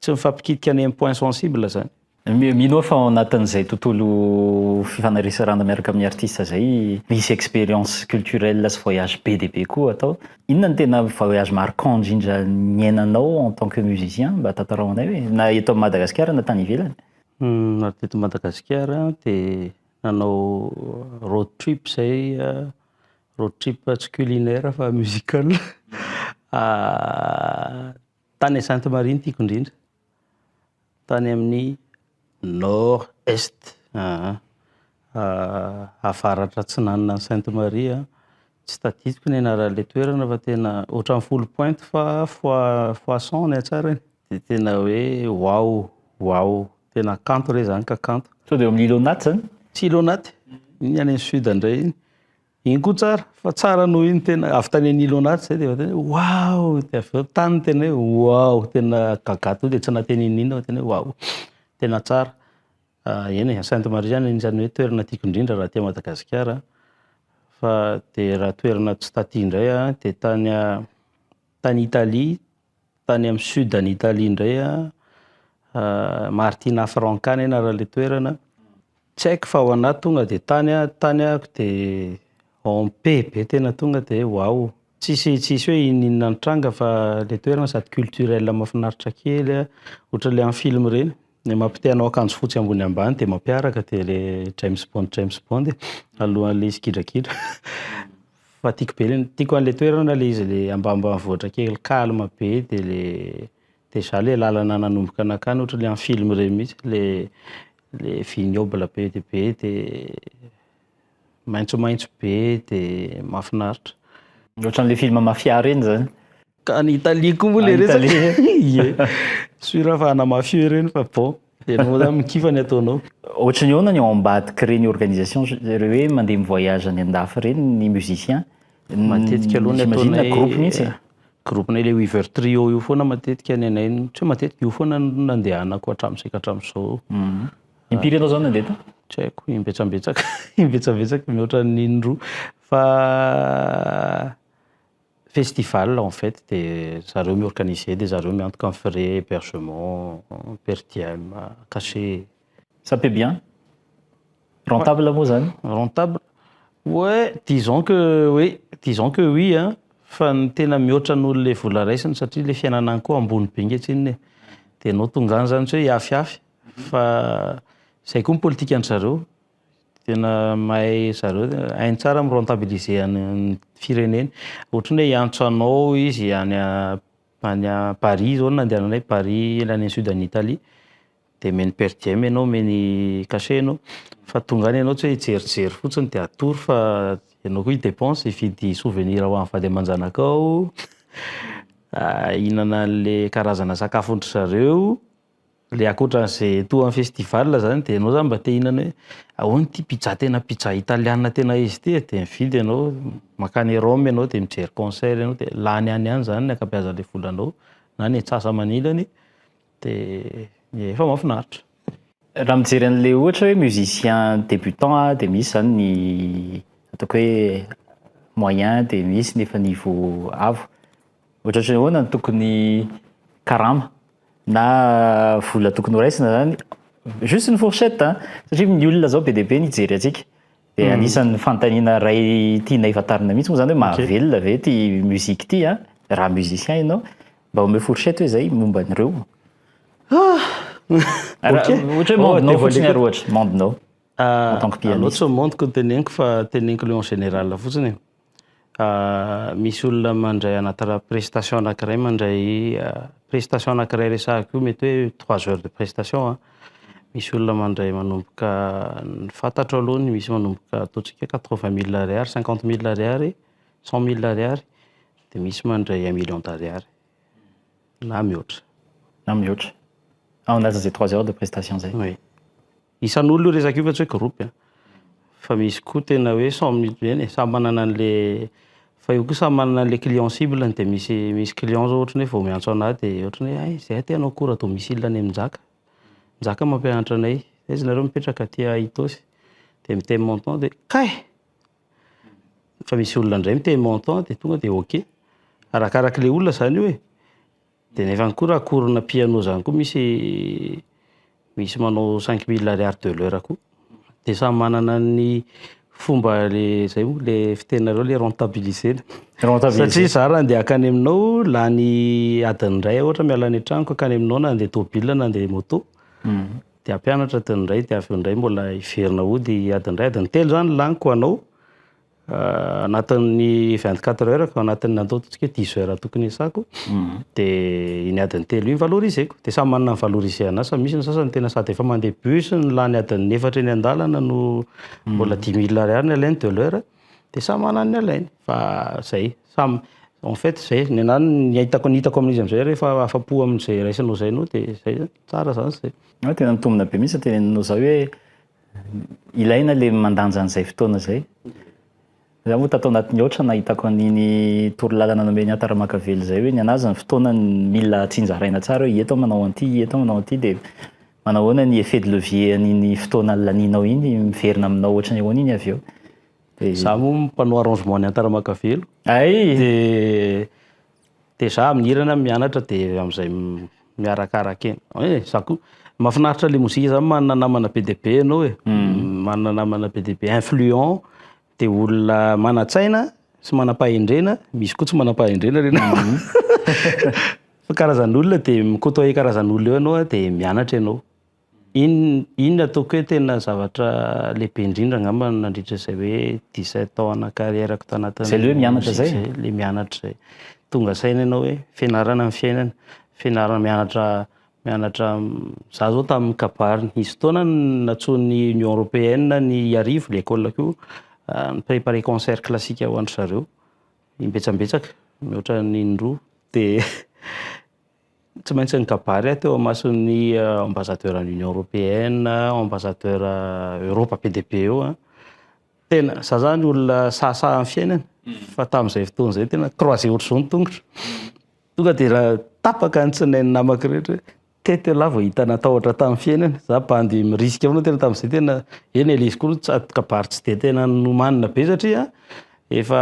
tsy mifampikitika any amin'ny point sensible zany. Mino aho fa ao anatin'izay tontolo fifanaresarana miaraka amin'ny artiste zay misy expérience culturelle sy voyage be dia be koa atao. Inona ny tena voyage marquant indrindra niainanao en tant que musicien, mba tantarao anay hoe na eto amin'ny Madagasikara na tany ivelany? Raha teto Madagasikara de nanao road trip zay, road trip tsy culinaire fa musical, tany Sainte Marie no tiako indrindra, tany amin'ny nord est, avaratra atsinanana ny Sainte Marie, tsy tadidiko ny anaran'ilay toerana fa tena ohatran'ny Foulpointe fa fois 100 ny hatsarany, de tena hoe waouh waouh, tena kanto re zany ka kanto. Sao de eo amin'ny île aux Nattes zany? Tsy île aux Nattes, iny any amin'ny sud indray iny. Iny koa tsara, fa tsara noho iny tena avy tany an'Ilo anaty zay dia efa tena hoe waouh! Dia avy eo tany tena hoe waouh! Tena gaga tonga dia tsy nahateny n'inona fa tena hoe waouh! Tena tsara. Eny e, Sainte Marie zany anisan'ny hoe toerana tiako indrindra raha aty Madagasikara. Fa dia raha toerana tsy taty indray an, dia tany tany Italie, tany amin'ny sud an'i Italie indray an, Martina Franca ny anaran'ilay toerana. Tsy haiko fa ho anà tonga dia tany aho, tany ahako dia en paix be tena tonga dia waouh! Tsisy tsisy hoe inon'inona nitranga fa ilay toerana sady culturel mahafinaritra kely an, ohatran'ilay amin'ny film ireny, ilay mampite hanao akanjo fotsy ambony ambany dia mampiaraka dia ilay James Bond James Bond e, alohan'ilay izy gidragidra. Fa tiako be, tiako an'ilay toerana ilay izy ilay ambanimbanivohitra kely calme be dia ilay déjà ilay lalana nanomboka nankany ohatran'ilay amin'ny film ireny mihitsy, ilay ilay vignoble be dia be dia maitsomaitso be dia mahafinaritra. Ohatran'ilay film mafia ireny zany. Ka any Italie koa moa ilay resaka. Ie. Sûr fa ana mafieux ireny fa bon, ianao moa zany mikifa ny ataonao. Ohatran'ny ahoana ny ao ambadik'ireny organisation ireo hoe mandeha mi-voyage any an-dafy ireny ny musicien? Matetika aloha ny J'imagine ataonay groupe mihitsy e. Groupe-nay ilay Weaver Trio io foana matetika ny anay, tsy hoe matetika, io foana no nandehanako hatramin'izay ka hatramin'izao. Impiry ianao izao nandeha tao? Tsy haiko, imbetsambetsaka, imbetsambetsaka mihoatra ny indroa. Fa festival en fait dia zareo mi-organiser dia zareo miantoka ny frais hébergement, per diem, cachet. Ça paie bien? Rentable moa zany? Rentable? Ouais, disons que oui, disons que oui hein, fa ny tena mihoatra noho ilay vola raisiny satria ilay fiainana any koa ambony be nge tsinona e. Dia ianao tonga any zany tsy hoe hiafiafy fa izay koa ny politikan-dry zareo. Tena mahay zareo, hainy tsara mi-rentabiliser ny fireneny. Ohatran'ny hoe hiantso anao izy any any Paris zao no nandehananay, Paris any amin'ny sud an'i Italie. Dia omeny per diem ianao, omeny cachet ianao. Fa tonga any ianao tsy hoe hijerijery fotsiny dia hatory fa ianao koa hi-dépense, hividy souvenir ho an'ny vady aman-janakao, hihinana an'ilay karazana sakafon-dry zareo. Ilay ankoatran'izay toa amin'ny festival zany dia ianao zany mba te hihinana hoe ahoana ity pizza tena pizza italiana tena izy ity e, dia mividy ianao, mankany Rome ianao dia mijery concert ianao dia lany any ihany zany ny ankabeazan'ilay volanao na ny antsasa-manilany dia efa mahafinaritra. Raha mijery an'ilay ohatra hoe musicien débutant dia misy zany ny ataoko hoe moyen dia misy ny efa niveau avo. Ohatrohatran'ny ahoana no tokony karama na vola tokony ho raisina zany? Juste une fourchette an, satria ny olona zao be dia be ny hijery antsika. Dia anisan'ny fanontaniana iray tianay fantarina mihitsy moa zany hoe mahavelona ve ity musique ity an, raha musicien ianao, mba omeo fourchette hoe zay momba an'ireo. Ok. Ohatra hoe monde-nao fotsiny ary ohatra, monde-nao en tant que Aleo pianiste. tsy ny monde-ko no teneniko fa teneniko le en général fotsiny e. Misy olona mandray anaty prestation anankiray mandray prestation anankiray resahako io mety hoe trois heures de prestation an. Misy olona mandray manomboka ny fantatro aloha ny misy manomboka ataontsika 80 000 ariary, 50 000 ariary, 100 000 ariary, dia misy mandray 1 million d'ariary na mihoatra. Na mihoatra. Ao anatin'izay 3 heures de prestation zay. Oui. Isan'olona io resaka io fa tsy hoe groupe an. Fa misy koa tena hoe 100 000 eny e, samy manana an'le fa io koa samy manana an'le client cible dia misy client zao ohatran'ny hoe vao miantso anahy dia ohatran'ny hoe hay zahay te hanao cours à domicile any amin'i Njaka. Njaka mampianatra anay, aiza nareo mipetraka aty Itaosy? Dia miteny montant dia kay! Fa misy olona indray miteny montant dia tonga dia ok. Arakarak'ilay olona zany io e. Dia nefa koa raha cours-na piano zany koa misy manao 5 000 ariary de l'heure koa. Dia samy manana ny fomba le zay moa le fiteninareo le rentabiliser-na. Rentabiliser. Satria za raha andeha hankany aminao lany adiny iray ohatra miala any an-tranoko hankany aminao na andeha tômôbila na andeha moto. Dia hampianatra adiny iray dia avy eo indray mbola hiverina hody adiny iray, adiny telo zany laniko ho anao anatin'ny 24 heures ka anatin'ny ataontsika hoe 10 heures tokony hiasako dia iny adiny telo iny valoriseko. Dia samy manana ny valoriser anazy fa misy ny sasany tena sady efa mandeha bus no lany adiny efatra eny an-dalana no mbola 10 000 ariary ny alainy de l'heure dia samy manana ny alainy. Fa zay, samy en fait zay ny anahy ny hitako amin'izy amizay rehefa afa-po amin'izay raisinao zay anao dia zay zany, tsara zany zay. Tena mitombina be mihitsy teneninao zao hoe ilaina le mandanja an'izay fotoana zay. Za moa tato anatin'ny Aotra nahitako an'iny torolalana nomen'i Anta Ramakavelo izay hoe ny an'azy ny fotoana mila tsinjaraina tsara hoe eto aho manao an'ity, eto aho manao an'ity dia manao ahoana ny effet de levier an'iny fotoana lanianao iny, miverina aminao ohatran'ny ahoana iny avy eo. Dia Za moa mpanao arrangement an'i Anta Ramakavelo. Hay! Dia dia za amin'ny hirana mianatra dia amin'izay miarakaraka eny. Eh, za koa mahafinaritra le mozika zany manana namana be dia be ianao e. Manana namana be dia be influent dia olona manan-tsaina sy manam-pahendrena, misy koa tsy manam-pahendrena re nama. Fa karazan'olona dia mi-côtoyer karazan'olona eo ianao dia mianatra ianao. Iny iny ataoko hoe tena zavatra lehibe indrindra angamba nandritra izay hoe 17 ans ana carrière-ko tanatin'ny Izay le hoe mianatra izay? mozika izay, le mianatra izay. Tonga saina ianao hoe fianarana ny fiainana, fianarana mianatra mianatra za zao tamin'ny kabary nisy fotoana nantsoin'ny Union Européenne ny Iarivo l'école ko ni-préparer concert classique ho an-dry zareo imbetsambetsaka mihoatra ny indroa dia tsy maintsy nikabary aho teo imason'ny ambassadeur ny Union Européenne, ambassadeur Europe be dia be eo an. Tena za zany olona sahasaha amin'ny fiainana fa tamin'izay fotoana izay tena croisé ohatr'izao ny tongotro. Tonga dia raha tapaka ny tsinain'ny namako rehetra hoe teto ialahy vao hita natahotra tamin'ny fiainana. Za bandy mi-risque foana tena tamin'izay tena eny e, ilay izy koa sady kabary tsy dia tena nomanina be satria efa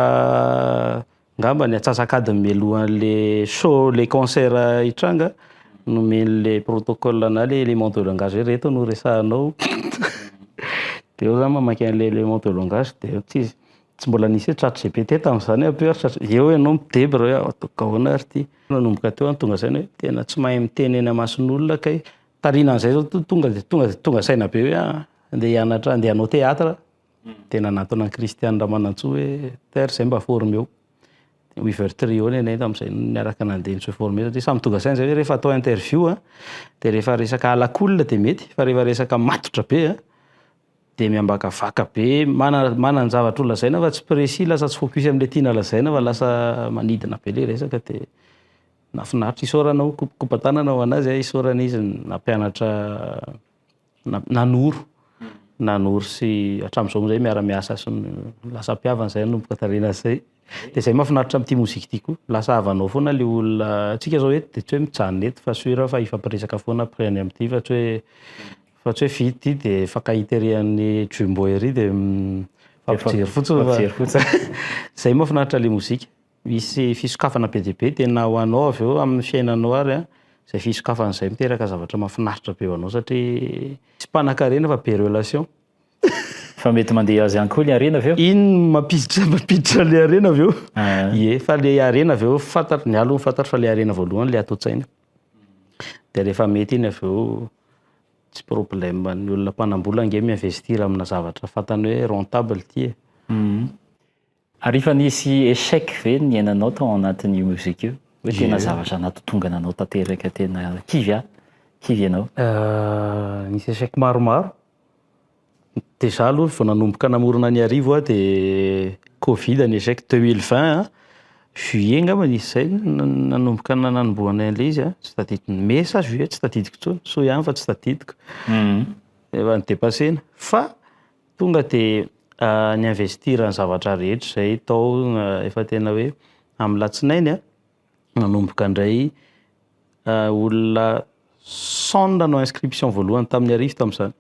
Angamba ny atsasak'adiny mialohan'le show, le concert hitranga, nomen'le protocole anah le élément de langage hoe reto no resahanao. De eo za mamaky an'le élément de langage de eo tsy tsy mbola nisy hoe chat GPT tamin'izany aho ary satria eo ianao midebra hoe ataoko ahoana ary ty. Nanomboka teo aho tonga saina hoe tena tsy mahay miteny eny imason'olona kay. Taorianan'izay zao tonga de tonga de tonga saina be hoe andeha hianatra andeha hanao théâtre. Dia nanatona an'i Christian Ramanantsoa hoe terre izay mba formeo. Dia Weaver Trio ny anay tamin'izay niaraka nandeha ni-se former satria samy tonga saina izay hoe rehefa atao interview an, dia rehefa resaka à la cool dia mety fa rehefa resaka matotra be an, dia miambakavaka be, manan-javatra ho lazaina fa tsy précis, lasa tsy focus amin'ilay tiana lazaina fa lasa manidina be ilay resaka dia nahafinaritra. Isaorana aho, kopa-tanana ho an'azy, isaorana izy nampianatra nanoro, nanoro sy hatramin'izao moa zay miara-miasa sy lasa mpihavana zay nanomboka taoriana zay. De zay mahafinaritra amin'ity mozika ity koa, lasa havanao foana le olona, antsika zao eto de tsy hoe mijanona eto fa sûr fa hifampiresaka foana après any amin'ity fa tsy hoe fa tsy hoe vita ity de mifankahita ery amin'ny Jumbo ery de mifampijery fotsiny fa Mifampijery fotsiny. Zay mahafinaritra le mozika. Misy fisokafana be dia be tena ho anao avy eo amin'ny fiainanao ary an, izay fisokafana izay miteraka zavatra mahafinaritra be ho anao satria tsy mpanankarena fa be relation. Fa mety mandeha azy ihany koa ilay harena avy eo? Iny no mampiditra mampiditra ilay harena avy eo. Ie, fa ilay harena avy eo fantatro, ny ahy aloha fantatro fa ilay harena voalohany ilay ato an-tsaina. Dia rehefa mety iny avy eo tsy problème, ny olona mpanam-bola ange mi-investir amina zavatra fantany hoe rentable ity e. Ary efa nisy échec ve niainanao tao anatin'io mozika io? Hoe tena zavatra nahatotongana anao tanteraka tena kivy ah, kivy ianao? Nisy échec maromaro. Déjà aloha vao nanomboka namorona ny Iarivo aho dia Covid ny échec 2020 juillet angamba nisy izay nanomboka nanombohanay an'ilay izy an, tsy tadidiko, mai sa juillet tsy tadidiko intsony, soa ihany fa tsy tadidiko. Efa ni-depasser-na fa Tonga dia ni-investir ny zavatra rehetra izay tao efa tena hoe amin'ny latsinainy an, nanomboka indray olona 100 nanao inscription voalohany tamin'ny Iarivo tamin'izany.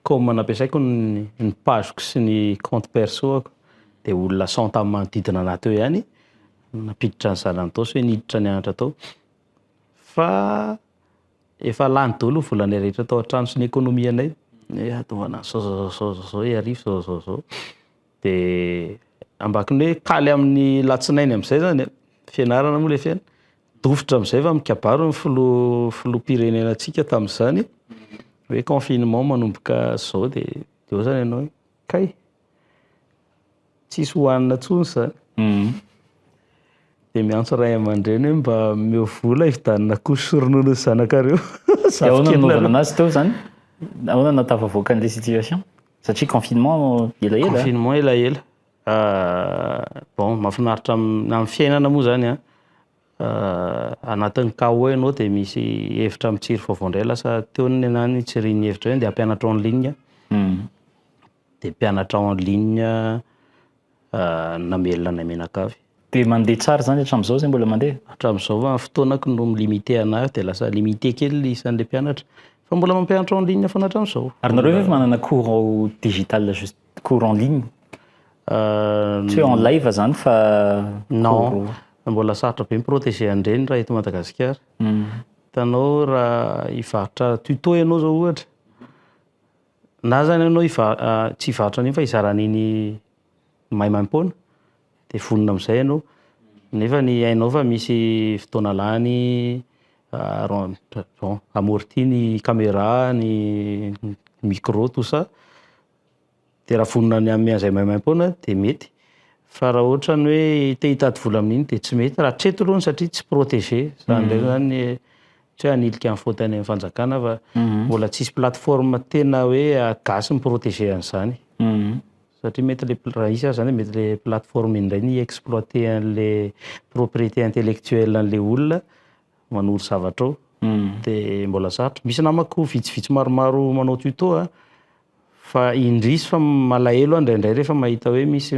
Com nampiasaiko ny page-ko sy ny compte perso-ako dia olona 100 tamin'ny manodidina anahy teo ihany nampiditra ny zanany tao sy hoe niditra nianatra tao fa Efa lany daholo ny volanay rehetra tao an-trano sy ny économie-nay, hoe hanaovana zao zao zao zao zao Iarivo zao zao zao. Dia ambakiny hoe kaly amin'ny latsinainy amin'izay zany e, fianarana moa ilay fiainana, dofotra amin'izay fa mikabary ny filoha filoham-pirenenantsika tamin'izany hoe confinement manomboka zao dia eo zany ianao hoe kay! Tsisy hohanina intsony izany. Dia miantso ray aman-dreny hoe mba omeo vola hividianana couche sy ronono ny zanakareo. Dia ahoana no nanaovana anazy teo izany? Ahoana no nahatafavoaka an'ilay situation? Satria confinement elaela. Confinement elaela. Bon, mahafinaritra amin'ny fiainana moa izany an, anatin'ny chaos ianao dia misy hevitra mitsiry vaovao indray lasa teo ny anahy nitsirian'ny hevitra hoe andeha hampianatra en ligne. Dia mpianatra en ligne namelona anay mianakavy. Dia mandeha tsara zany hatramin'izao zay, mbola mandeha? Hatramin'izao, fa ny fotoanako no mi-limité anahy, dia lasa limité kely ny isan'le mpianatra. Fa mbola mampianatra en ligne foana hatramin'izao. Ary nareo ve manana cours digital, juste cours en ligne? Tsy hoe en live zany fa Non, mbola sarotra be mi-protéger an'ireny raha eto Madagasikara. Hitanao, raha hivarotra tuto ianao zao ohatra, na zany ianao tsy hivarotra an'iny fa hizara an'iny maimaimpoana, dia vonona amin'izay ianao. Nefa ny hainao fa misy fotoana lany, bon, amorti ny caméra, ny micro, tout ça. Dia raha vonona ny hanome an'izay maimaimpoana dia mety. Fa raha ohatra ny hoe te hitady vola amin'iny dia tsy mety raha hatreto aloha satria tsy protégé. Zany indray zany tsy hoe hanilika ny faute any amin'ny fanjakana, fa mbola tsisy plateforme tena hoe gasy mi-protéger an'izany. Satria mety le raha hisy aza zany, mety le plateforme indray ny exploiter an'le propriété intellectuelle an'le olona manoro zavatra ao. Dia mbola sarotra. Misy namako vitsivitsy maromaro manao tuto a, fa indrisy fa malahelo aho indraindray rehefa mahita hoe misy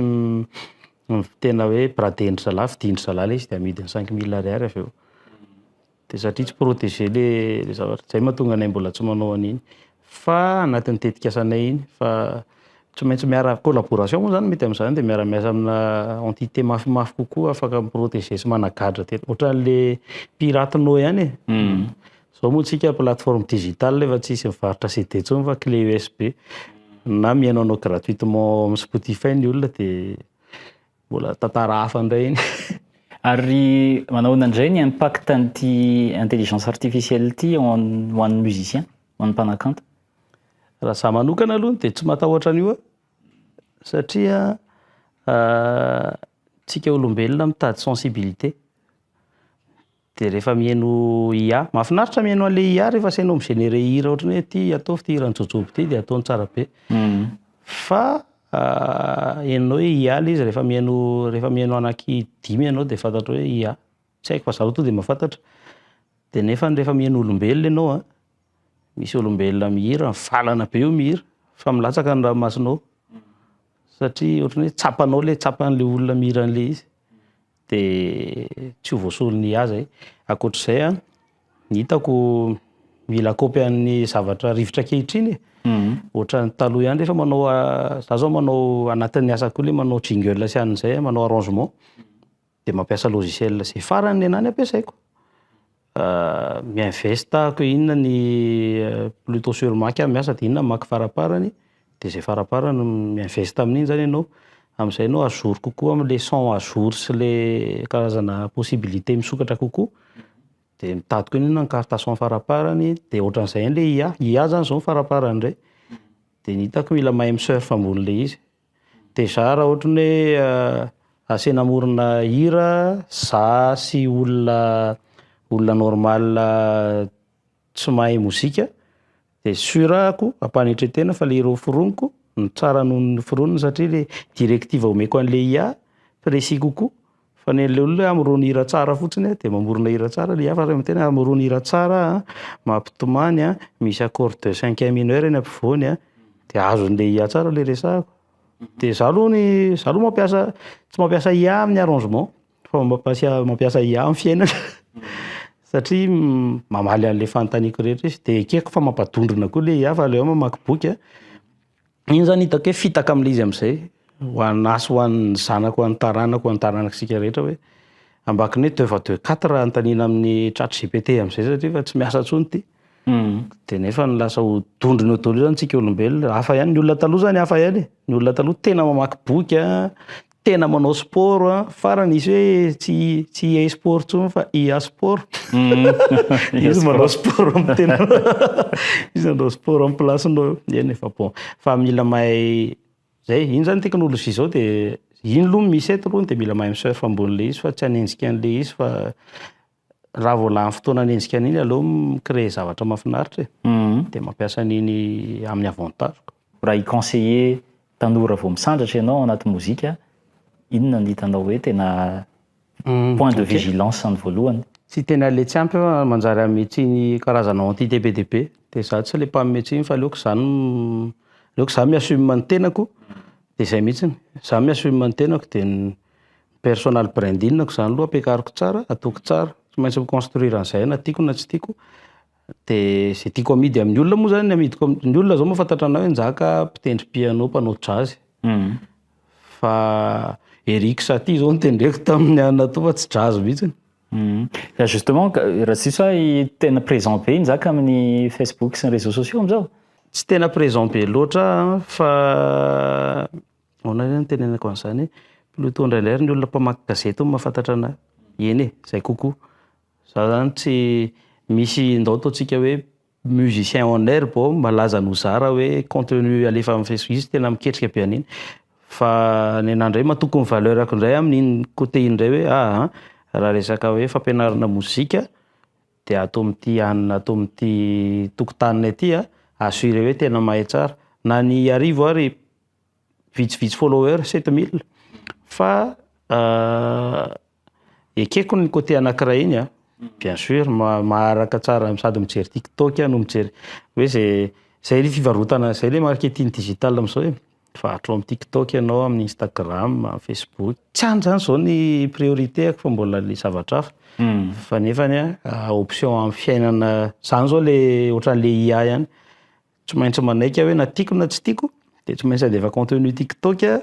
tena hoe brader-ndry zalahy, vidin-dry zalahy ilay izy dia amidiny 5000 ariary avy eo. Dia satria tsy protégé le zavatra. Zay mahatonga anay mbola tsy manao an'iny. Fa anatin'ny tetikasanay iny, fa tsy maintsy miara collaboration moa zany mety amin'izany, dia miara-miasa amina entité mafimafy kokoa afaka mi-protéger sy managadra tena. Ohatran'le piratenao ihany e. Zao moa tsika plateforme digitale, efa tsisy mivarotra CD intsony fa clé USB. Na mihaino anao gratuitement amin'ny Spotify ny olona, dia mbola tantara hafa indray iny. Ary manao ahoana indray ny impact an'ity intelligence artificielle ity ho an'ny musicien, ho an'ny mpanakanto? Raha za manokana aloha dia tsy matahotra an'io aho, satria tsika olombelona mitady sensibilité. Dia rehefa mihaino IA, mahafinaritra mihaino an'le IA rehefa asainao mi-générer hira, ohatran'ny hoe ty ataovy ty hiran'i Jaojoby ty, dia ataony tsara be. Fa henonao hoe IA le izy rehefa mihaino anaky dimy ianao dia fantatrao hoe IA. Tsy haiko fa za aloha tonga dia mahafantatra. Dia nefa rehefa mihaino olombelona ianao a, misy olombelona mihira, mivalana be io mihira, fa milatsaka ny ranomasonao. Satria ohatran'ny hoe tsapanao le tsapan'le olona mihira an'le izy. Dia tsy ho voasolon'ny IA zay. Ankoatr'izay a, ny hitako mila kaopy an'ny zavatra rivotra ankehitriny e. Ohatran'ny taloha ihany rehefa manao, za zao manao anatin'ny asako le manao jingle sy an'izay, manao arrangement, dia mampiasa logiciel zay farany ny anahy ny ampiasaiko. Mi-investe ahako hoe inona ny plutôt sur Mac aho miasa, dia inona ny Mac faraparany, dia zay faraparany mi-investe amin'iny zany ianao. Amin'izay ianao à jour kokoa amin'le son à jour sy le karazana possibilité misokatra kokoa. Dia mitady koa inona ny carte son faraparany, dia ohatran'izay ihany le IA. IA zany zao ny faraparany indray. Dia ny hitako mila mahay mi-surf ambonin'le izy. Déjà raha ohatra ny hoe asaina hamorona hira, za sy olona normal tsy mahay mozika, dia sûr ako ampanetren-tena fa le hira hoforoniko no tsara noho ny noforoniny, satria le directive omeko an'le IA précis kokoa. Fa ny an'le olona hoe hamorona hira tsara fotsiny dia mamorona hira tsara le IA, fa raha tena hamorona hira tsara mampitomany a, misy accord de cinquième mineur eny ampovoany a, dia azon'le IA tsara le resahako. Dia za aloha mampiasa, tsy mampiasa IA amin'ny arrangement fa mampiasa IA amin'ny fiainana, satria mamaly an'le fanontaniako rehetra izy. Dia ekeko fa mampadondrona koa le IA, fa aleo mamaky boky a. Iny zany hitako hoe fitaka amin'le izy amin'izay ho anahy sy ho an'ny zanako, ho an'ny taranako, ho an'ny taranak'isika rehetra, hoe ambakiny hoe deux fois deux quatre anontaniana amin'ny ChatGPT amin'izay, satria fa tsy miasa intsony ity. Dia nefa ny lasa ho dondrona eo daholo zany tsika olombelona. Hafa ihany ny olona taloha zany, hafa ihany e. Ny olona taloha tena mamaky boky a, tena manao sport a, farany izy hoe tsy EA sport intsony fa IA sport. Izy manao sport amin'ny tena, izy manao sport amin'ny place-nao eo. Eny fa bon, fa mila mahay zay, iny zany teknôlôjia zao, dia iny aloha misy eto aloha, dia mila mahay mi-surf ambonin'le izy fa tsy hanenjika an'le izy, fa raha vao lany fotoana hanenjika an'iny, aleo mi-créer zavatra mahafinaritra e. Dia mampiasa an'iny amin'ny avantage. Raha hi-conseiller tanora vao misandratra ianao ao anaty mozika, inona no hitanao hoe tena point de vigilance ny voalohany? Tsy tena le tsy ampy fa manjary hanome tsiny karazana entité be dia be. Dia za tsy le mpanome tsiny, fa aleoko zany. Aleoko za mi-assume ny tenako de zay mihitsiny. Za mi-assume ny tenako de ny personal branding-ko zany aloha ampiakariko tsara, ataoko tsara. Tsy maintsy mi-construire an'izay na tiako na tsy tiako. De zay tiako amidy amin'ny olona moa zany amidiko ny olona zao mahafantatra anahy hoe Njaka mpitendry piano, mpanao jazz. Fa Eric Satie zao no tendreko tamin'ny anona tao fa tsy jazz mihitsiny. Justement, raha tsy diso aho, tena présent be Njaka amin'ny Facebook sy ny réseaux sociaux am'zao? Tsy tena présent be loatra fa ahoana ihany no tenenako an'izany, plutôt indraindray ary ny olona mpamaky gazety no mahafantatra anahy. Eny e, zay kokoa. Za zany tsy misy ndao ataontsika hoe musicien en herbe ao malaza noho za raha hoe contenu alefa amin'ny Facebook, izy tena miketrika be an'iny. Fa ny anahy indray matoky ny valeur-ako indray amin'iny côté iny indray hoe aha raha resaka hoe fampianarana mozika de ato amin'ity anona ato amin'ity tokotaninay aty a, assuré hoe tena mahay tsara. Na ny Arivo ary vitsivitsy follower, 7000, fa ekeko ny côté anankiray iny a, bien sûr maharaka tsara sady mijery TikTok no mijery hoe zay zay le fivarotana zay le marketing digital am'zao e. Mivarotra ao amin'ny TikTok ianao, amin'ny Instagram, Facebook. Tsy any zany zao ny priorité-ako fa mbola le zavatra hafa. Fa nefany a option amin'ny fiainana zany zao le ohatran'le IA ihany. Tsy maintsy manaiky aho hoe na tiako na tsy tiako de tsy maintsy andefa contenu TikTok a.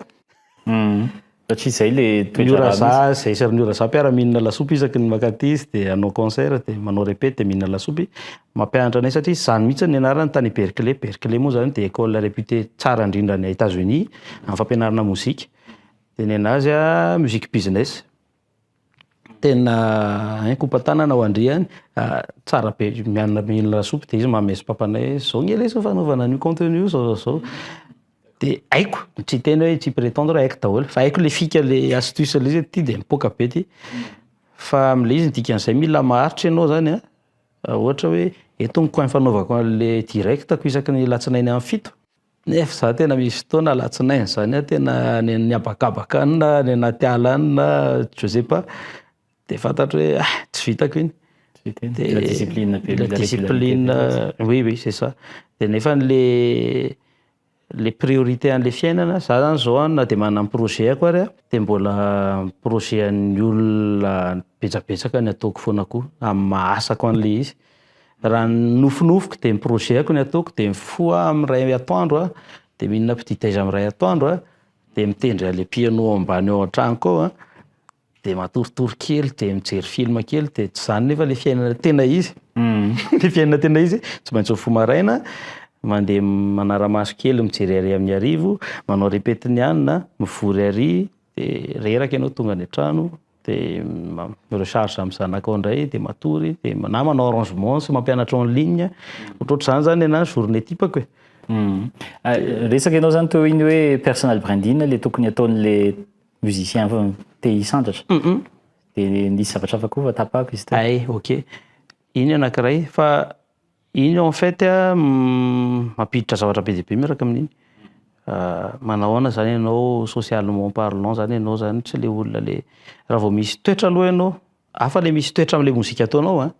Satria zay le Ny ora za zay sy ny ora za mpiara-mihinana lasopy isaky ny mankaty izy de hanao concert de manao répète de mihinana lasopy. Mampianatra anay satria zany mihitsy ny nianarany tany Berkeley. Berkeley moa zany de école réputée tsara indrindra any États-Unis amin'ny fampianarana mozika. De ny anazy a musique business. Tena hein kopa-tanana ho andry any, tsara be mianina mihinana lasopy de izy manome papanay hoe zao nge lesy fanaovana an'io contenu io zao zao zao. De haiko, tsy hiteny hoe tsy prétendre hoe haiko daholo fa haiko le fika, le astuce le izy hoe ty de mipoaka be ty. Fa am'le izy ny dikan'izay mila maharitra ianao zany a, ohatra hoe eto ny coin fanaovako an'le direct-ko isaky ny alatsinainy amin'ny 7. Nefa za tena misy fotoana alatsinainy zany aho tena any amin'ny habakabaka any na any anaty ala any na je sais pas, de fantatro hoe ah tsy vitako iny. De mila discipline be. Mila discipline, oui, c'est ça. De nefa le priorité an'le fiainana, za zany zao a na de manana ny projet-ako ary a de mbola projet an'ny olona betsabetsaka ny ataoko foana koa amin'ny maha asako an'le izy. Raha ny nofinofiko de ny projet-ako ny ataoko de mifoha amin'ny 1 atoandro a, de mihinana petit déj amin'ny 1 atoandro a, de mitendry an'le piano ambany ao an-tranoko ao a, de matoritory kely de mijery film kely, de tsy zany nefa le fiainana tena izy. Le fiainana tena izy tsy maintsy mifoha maraina, mandeha manara-maso kely mijery ary amin'ny Arivo, manao répète ny anona, mivory ary, de reraka ianao tonga any an-trano de mi-recharge amin'ny zanakao indray de matory de na manao arrangement sy mampianatra en ligne. Ohatrohatr'izany zany anahy journée type-ko e. Resaka ianao zany teo iny hoe personal branding le tokony ataon'le musicien te hisandratra. De nisy zavatra hafa koa fa tapahako izy teo. Ay, ok. Iny anankiray fa iny en fait a mampiditra zavatra be dia be miaraka amin'iny. Manao ahoana zany ianao socialement parlant zany ianao zany tsy le olona le raha vao misy toetra aloha ianao, hafa le misy toetra am'le mozika ataonao a,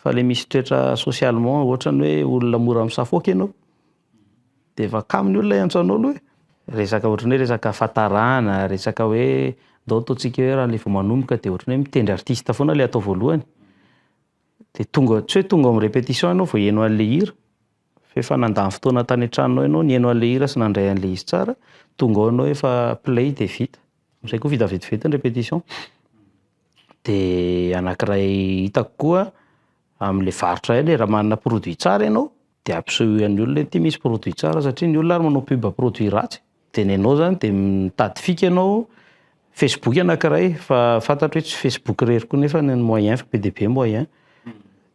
fa le misy toetra socialement ohatra ny hoe olona mora misafoaka ianao de efa kamo ny olona hiantso anao aloha e. Resaka ohatran'ny hoe resaka fahatarana, resaka hoe ndao ataontsika hoe raha le vao manomboka de ohatran'ny hoe mitendry artiste foana le atao voalohany. De tonga tsy hoe tonga amin'ny répétition ianao vao heno an'le hira fa efa nandany fotoana tany an-tranonao ianao nihaino an'le hira sy nandray an'le izy tsara, tonga ao ianao efa play de vita. Am'zay koa vita vetivety ny répétition. De anankiray hitako koa am'le varotra eny raha manana produit tsara ianao de ampisehoy an'ny olona hoe ty misy produit tsara satria ny olona ary manao pub produit ratsy. De ny anao zany de mitady fika ianao, Facebook anankiray fa fantatro hoe tsy Facebook irery koa nefa ny moyen fa be dia be moyen.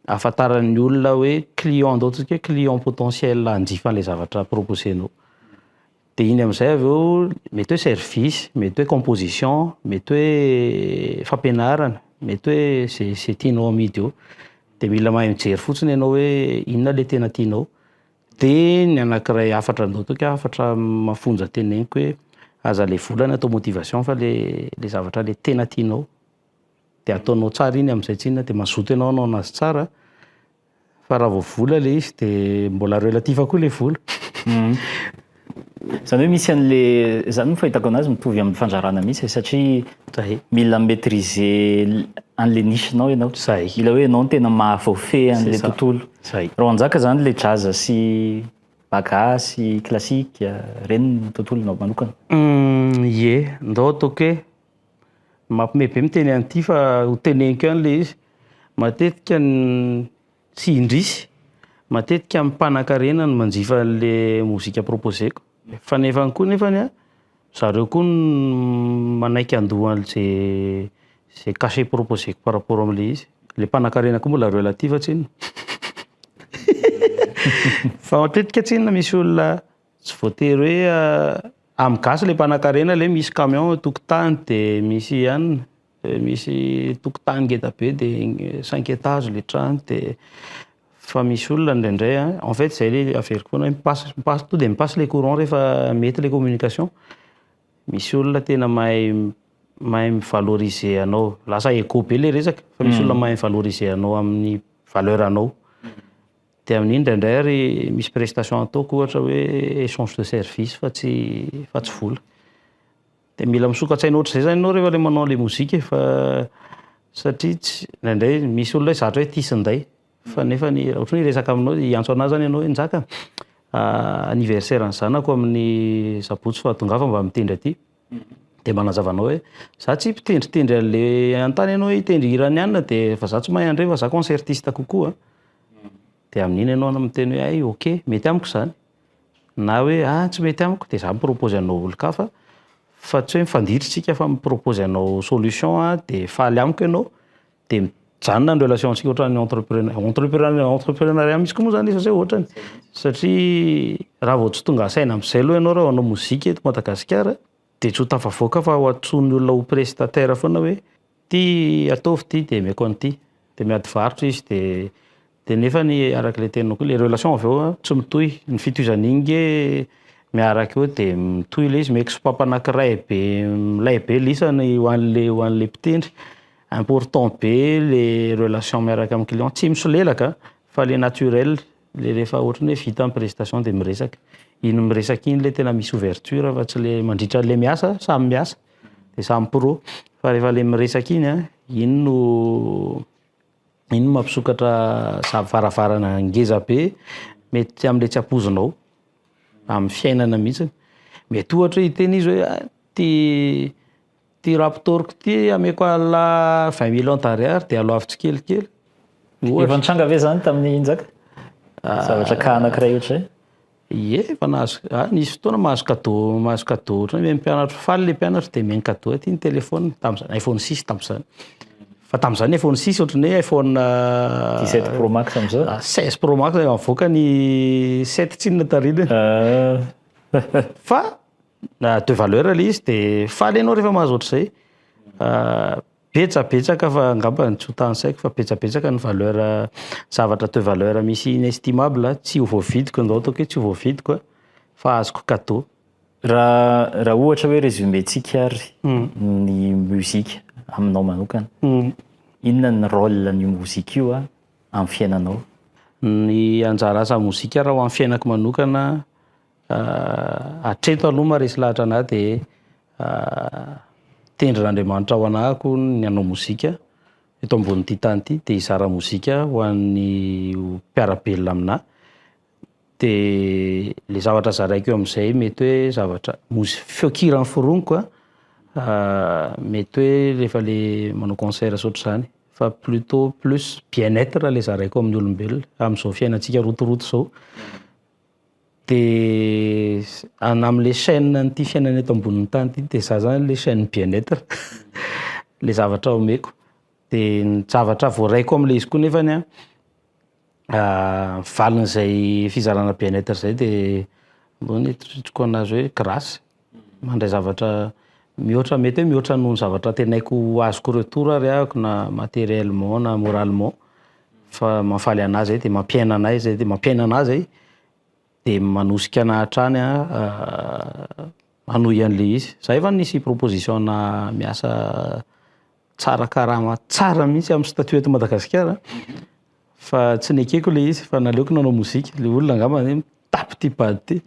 Ahafantaran'ny olona hoe client, andao ataontsika hoe client potentiel hanjifa an'le zavatra proposenao. De iny am'izay avy eo mety hoe service, mety hoe composition, mety hoe fampianarana, mety hoe zay tianao amidy eo. De mila mahay mijery fotsiny ianao hoe inona le tena tianao. De ny anankiray hafatra andao ataoko hoe hafatra mafonja teneniko hoe aza le vola no atao motivation fa le zavatra le tena tianao. De ataonao tsara iny am'izay tsy inona de mazoto ianao hanao anazy tsara fa raha vao vola le izy de mbola relatif koa le vola. Zany hoe misy an'le zany no fahitako anazy, mitovy amin'ny fandrarana mihitsy e, satria zay mila maîtriser an'le niche-nao ianao. Zay. Mila hoe ianao no tena mahavoafehy an'le C'est ça. tontolo. Zay. Raha anjaka zany le jazz sy bagasy, classique, reny ny tontolonao manokana. Ie, ndao ataoko hoe mampime be miteny an'ity fa ho teneniko ihany le izy. Matetika sy indrisy, matetika amin'ny mpanan-karena no manjifa an'le mozika proposeko. Fa nefany koa nefany a, zareo koa no manaiky andoha an'zay zay cachet proposeko par rapport am'le izy. Le mpanan-karena koa mbola relatif tsinona. Fa matetika tsinona misy olona tsy voatery hoe amin'ny gasy le mpanan-karena, le misy camion tokotany de misy hanina, misy tokotany ngeda be de cinq étages le trano, de fa misy olona indraindray a, en fait zay le averiko foana hoe mipasse mipasse to de mipasse le courant rehefa mety le communication. Misy olona tena mahay mivaloriser anao, lasa ego be le resaka, fa misy olona mahay mivaloriser anao amin'ny valeur anao. De amin'iny indraindray ary misy prestation ataoko ohatra hoe échange de service fa tsy vola. De mila misoka-tsaina ohatr'izay zany ianao rehefa le manao an'le mozika, fa satria tsy indraindray misy olona hoe zatra hoe tia sy fa nefany raha ohatra hoe hiresaka aminao, hiantso anahy zany ianao hoe: "Njaka, anniversaire ny zanako amin'ny sabotsy fa tongava mba mitendry aty." De manazava anao hoe za tsy mpitendritendry an'le anontany ianao hoe hitendry hirany anina, de fa za tsy mahay an'ireny fa za concertiste kokoa. De amin'iny ianao no miteny hoe: "Ay, ok, mety amiko zany", na hoe: "Ah, tsy mety amiko", de za mipropose anao olon-kafa, fa tsy hoe mifanditra tsika fa mipropose anao solution a, de faly amiko ianao, de mijanona ny relation antsika ohatran'ny entrepreneur, entrepreneuriat misy koa moa zany izy ohatrany, satria raha vao tsy tonga saina am'izay aloha ianao raha hanao mozika eto Madagasikara, de tsy ho tafavoaka fa ho antson'ny olona ho prestataire foana hoe ty ataovy ty de omeko an'ity, de miady varotra izy, de nefany arak'le teninao koa, le relation avy eo a tsy mitohy ny fitohizan'iny nge miaraka eo, de mitohy le izy meko sopapa anankiray be milay be lisany ho an'le mpitendry. Important be le relation miaraka amin'ny client, tsy misolelaka fa le naturel, le rehefa ohatrany hoe vita ny prestation de miresaka iny, miresaka iny le tena misy ouverture, fa tsy le mandritra le miasa, samy miasa de samy pro, fa rehefa le miresaka iny a, iny no mampisokatra varavarana ngeza be mety am'le tsy ampoizinao amin'ny fiainana mihitsy. Mety ohatra hoe hiteny izy hoe: "Ah, ty Raptor-ko ty ameko ala 20 millions d'ariary de aloavy tsikelikely." Efa nitranga ve zany tamin'ny Njaka? Zavatra ka anankiray ohatr'izay? Ie, efa nahazo, nisy fotoana mahazo cadeau ohatra hoe mpianatra, faly le mpianatra de omeny cadeau aty ny téléphone tam'zany, iPhone 6 tam'zany, fa tam'zany iPhone 6 ohatran'ny hoe iPhone 17 Pro Max am'izao. 16 Pro Max mivoaka ny 7 tsinona tarinany, fa de valeur le izy, de faly ianao rehefa mahazo ohatr'izay. Betsabetsaka fa angamba tsy ho tanisaiko, fa betsabetsaka ny valeur, zavatra de valeur misy inestimable tsy ho voavidiko, ndao ataoko hoe tsy ho voavidiko a, fa azoko cadeau. Raha ohatra hoe résumé-tsika ary ny mozika aminao manokana, inona ny rôle ny mozika io a amin'ny fiainanao? Ny anjara asa mozika raha ho amin'ny fiainako manokana hatreto aloha, maharesy lahatra anahy de tendrin'Andriamanitra ho anahako ny hanao mozika eto ambonin'ity tany ity, de hizara mozika ho an'ny mpiara-belona aminahy, de le zavatra zaraiko eo am'izay mety hoe zavatra feon-kira noforoniko a, mety hoe rehefa le manao concert sy ohatr'izany, fa plutôt plus bien-être le zaraiko amin'ny olombelona am'izao fiainantsika rotoroto zao, de na am'le chaîne an'ity fiainana eto ambonin'ny tany ity, de za zany le chaîne bien-être le zavatra omeko, de ny zavatra voaraiko am'le izy koa nefany a, valin'izay fizarana bien-être zay, de mbô ny eritreretiko anazy hoe grâce mandray zavatra mihoatra, mety hoe mihoatra noho ny zavatra antenaiko azoko retour ary ahako, na matériellement na moralement, fa mahafaly anahy zay, de mampiaina anahy zay, de mampiaina anahy zay, de manosika anahy hatrany a hanohy an'le izy. Za efa nisy proposition na miasa tsara karama tsara mihitsy amin'ny statut eto Madagasikara, fa tsy nekeko le izy fa naleoko nanao mozika. Le olona angamba hoe mitapy ty bady ty.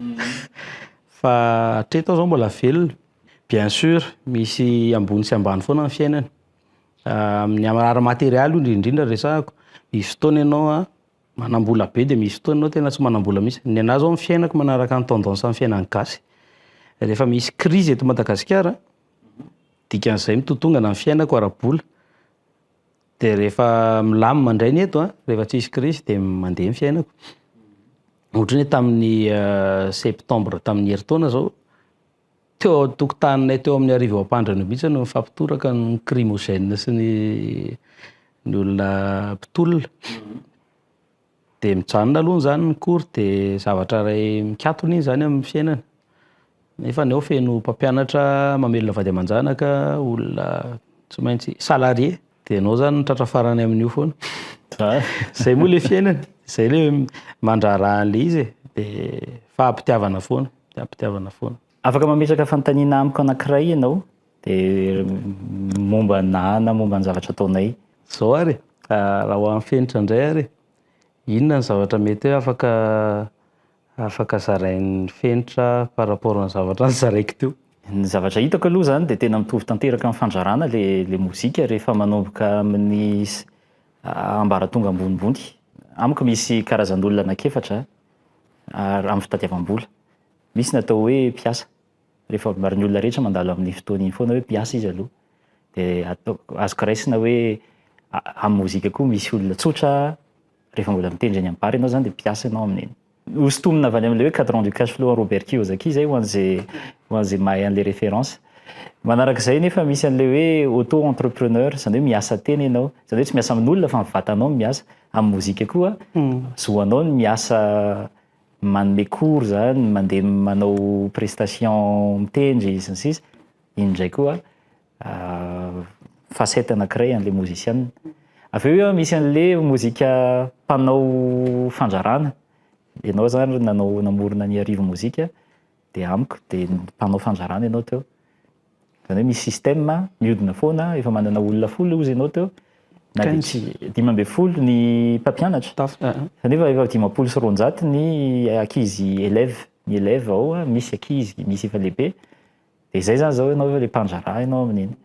Fa hatreto aho zao mbola velona. Bien sûr, misy ambony sy ambany foana ny fiainana. Amin'ny ara-materialy io indrindra indrindra resahako. Misy fotoana ianao a manam-bola be dia misy fotoana ianao tena tsy manam-bola mihitsy. Ny anahy zao ny fiainako manaraka ny tendance amin'ny fiainan'ny gasy. Rehefa misy crise eto Madagasikara, dikan'izay mitotongana ny fiainako ara-bola. Dia rehefa milamina indray ny eto a, rehefa tsisy crise dia mandeha ny fiainako. Ohatran'ny hoe tamin'ny septembre tamin'ny herintaona zao, teo an-tokotaninay teo amin'ny Arivo Ampandrina mihitsy no nifampitoraka ny lacrymogène sy ny olona mpitolona. Dia mijanona aloha zany ny cours dia zavatra iray mikatona iny zany amin'ny fiainana. Nefa ny ao feno mpampianatra mamelona vady aman-janaka, olona tsy maintsy salarié, dia ianao zany no tratra farany amin'io foana. Zay moa le fiainana, zay le mandraharaha an'le izy e, dia fahampitiavana foana, fahampitiavana foana. Afaka mametraka fanontaniana amiko anankiray ianao dia momba na momba ny zavatra ataonay. Zao ary, raha ho an'ny fenitra indray ary, inona ny zavatra mety hoe afaka zarain'ny fenitra par rapport ny zavatra nozaraiko teo? Ny zavatra hitako aloha zany dia tena mitovy tanteraka amin'ny fandrarana le mozika rehefa manomboka amin'ny ambaratonga ambonimbony. Amiko misy karazan'olona anankiefatra amin'ny fitadiavam-bola. Misy ny atao hoe mpiasa, rehefa ary ny olona rehetra mandalo amin'ny fotoana iny foana hoe mpiasa izy aloha. Dia atao azoko raisina hoe amin'ny mozika koa misy olona tsotra rehefa mbola mitendry eny amin'ny bar ianao zany dia mpiasa ianao amin'iny. Hosintomina avy any amin'ilay hoe cadran du cash flow Robert Kiyosaki zay ho an'izay mahay an'ilay référence. Manarak'izay nefa misy an'ilay hoe auto entrepreneur, zany hoe miasa tena ianao, zany hoe tsy miasa amin'olona fa ny vatanao no miasa. Amin'ny mozika koa zoanao ny miasa manome cours zany, mandeha manao prestation mitendry sy ny sisa, iny indray koa facette anankiray an'ilay musicien. Avy eo misy an'ilay mozika mpanao fandrarana, ianao zany nanao namorona ny Arivo Mozika dia amiko dia mpanao fandrarana ianao teo. Zany hoe misy système mihodina foana, efa manana olona 10 ozy ianao teo, na dia tsy 15 ny mpampianatra, kanefa efa 250 ny ankizy élève, ny élève ao misy ankizy, misy efa lehibe, dia zay zany zao ianao le mpandraharaha ianao amin'iny.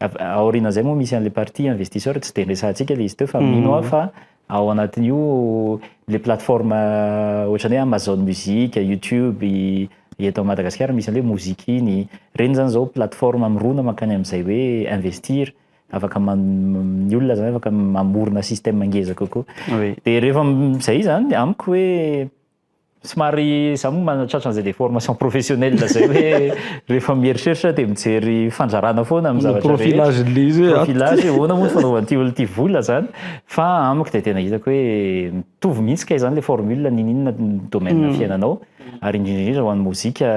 Aorianan'izay moa misy an'le partie investisseur tsy dia resahantsika le izy teo fa mino aho fa ao anatin'io le plateforme ohatran'ny hoe Amazon Music, YouTube, eto Madagasikara misy an'le mozika iny, reny zany zao plateforme mirona mankany amin'izay hoe investir, afaka ny olona zany afaka mamorona système ngeza kokoa. Dia rehefa zay zany amiko hoe somary za moa manatratra an'izay déformation professionnelle zay hoe rehefa mieritreritra dia mijery fandrarana foana amin'ny zavatra Profilage le izy hoe profilage, ahoana moa ny fanaovan'ity olona ity vola zany, fa amiko dia tena hitako hoe mitovy mihitsy kay zany le formule nininona ny domaine fiainanao, ary indrindra indrindra ho an'ny mozika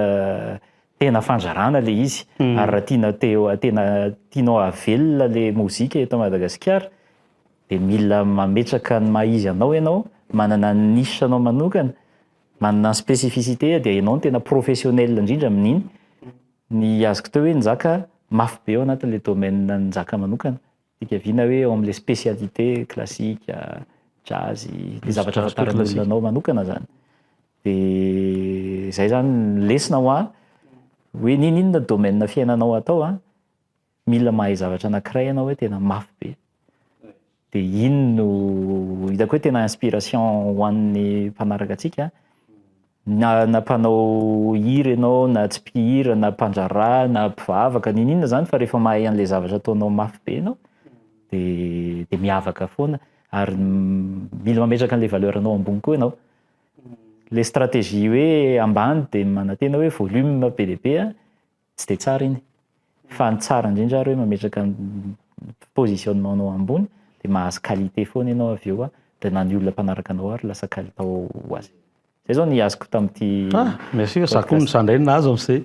tena fandrarana le izy. Ary raha tiana teo tena tianao havelona le mozika eto Madagasikara dia mila mametraka ny maha izy anao ianao, manana ny niche anao manokana, manana ny spécificité, dia ianao no tena professionnel indrindra amin'iny. Ny azoko teo hoe Njaka mafy be ao anatin'le domaine Njaka manokana, dikaviana hoe ao amin'le spécialité classique, jazz, le zavatra ahafantaran'ny olona anao manokana zany. Dia zay zany lesona ho ahy hoe n'inon'inona domaine fiainanao atao a, mila mahay zavatra anankiray ianao hoe tena mafy be. Dia iny no hitako hoe tena inspiration ho an'ny mpanaraka antsika, na mpanao hira ianao na tsy mpihira na mpandraharaha na mpivavaka n'inon'inona zany, fa rehefa mahay an'le zavatra ataonao mafy be ianao dia miavaka foana, ary mila mametraka an'le valeur anao ambony koa ianao. Le stratégie hoe ambany dia manantena hoe volume be dia be a, tsy dia tsara iny, fa ny tsara indrindra ary hoe mametraka ny positionnement anao ambony dia mahazo qualité foana ianao avy eo a, dia na ny olona mpanaraka anao ary lasa kalitao ho azy. Zay zao ny azoko tamin'ity. Ah, merci fa za koa za indray no nahazo amin'izay.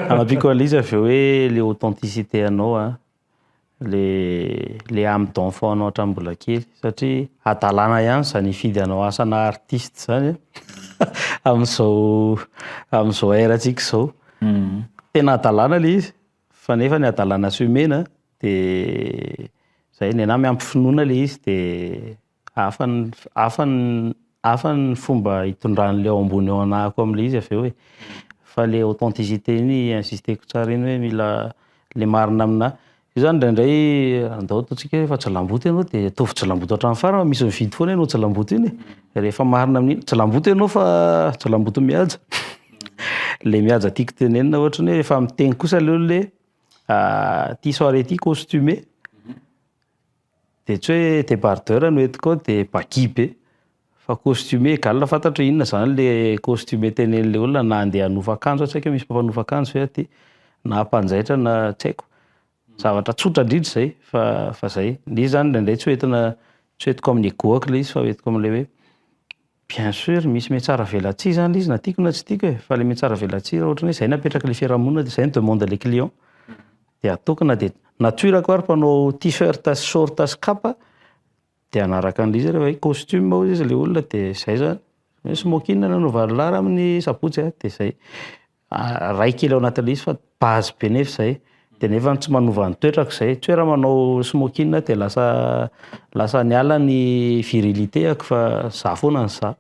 Anampiako an'ilay izy avy eo hoe le authenticité anao a, le âme d'enfant anao hatramin'ny mbola kely, satria hadalana ihany zany hifidy anao asana artiste zany amin'izao ère-ntsika izao. Tena hadalana le izy fa nefa ny hadalana assumena dia zay ny anahy miampy finoana le izy dia hafa ny hafa ny hafa ny fomba hitondran'le ao ambony ao anahako amin'le izy avy eo e. Fa le authenticité iny insisteko tsara iny hoe mila le marina aminahy. Io zany indraindray andao ataontsika hoe efa jilamboto ianao dia ataovy jilamboto hatramin'ny farany fa misy mividy foana ianao jilamboto iny e. Rehefa marina amin'iny, jilamboto ianao fa jilamboto mihaja. Le mihaja tiako tenenina ohatry ny hoe efa miteny kosa aleo le ty soirée ty costumé. Dia tsy hoe débardeur no entiko ao dia baggy be fa costumé égal fantatro hoe inona zany le costumé tenenin'le olona na andeha hanofa akanjo aho, tsy haiko hoe misy mpampanofa akanjo ve aty na mpanjaitra na tsy haiko. Zavatra tsotra indrindra izay fa zay. Ilay izy zany indraindray tsy hoentina tsy hoentiko amin'ny ego-ako ilay izy fa hoentiko amin'ilay hoe bien sûr misy mihatsara velatsihy zany ilay izy na tiako na tsy tiako e, fa ilay mihatsara velatsihy raha ohatra hoe izay no apetrak'ilay fiarahamonina dia izay no demande-n'ilay client dia ataoko na dia nature-ko ary mpanao t-shirt sy short sy kapa dia hanaraka an'ilay izy rehefa hoe costume hoy izy ilay olona dia izay zany hoe smoking no nanaovan'ny lahy raha amin'ny sabotsy a, dia izay. Ray kely ao anatin'ilay izy fa base be nefa izay dia nefa tsy manova ny toetrako izay, tsy hoe raha manao smoking aho dia lasa lasa niala ny virilité-ako fa za foana no za.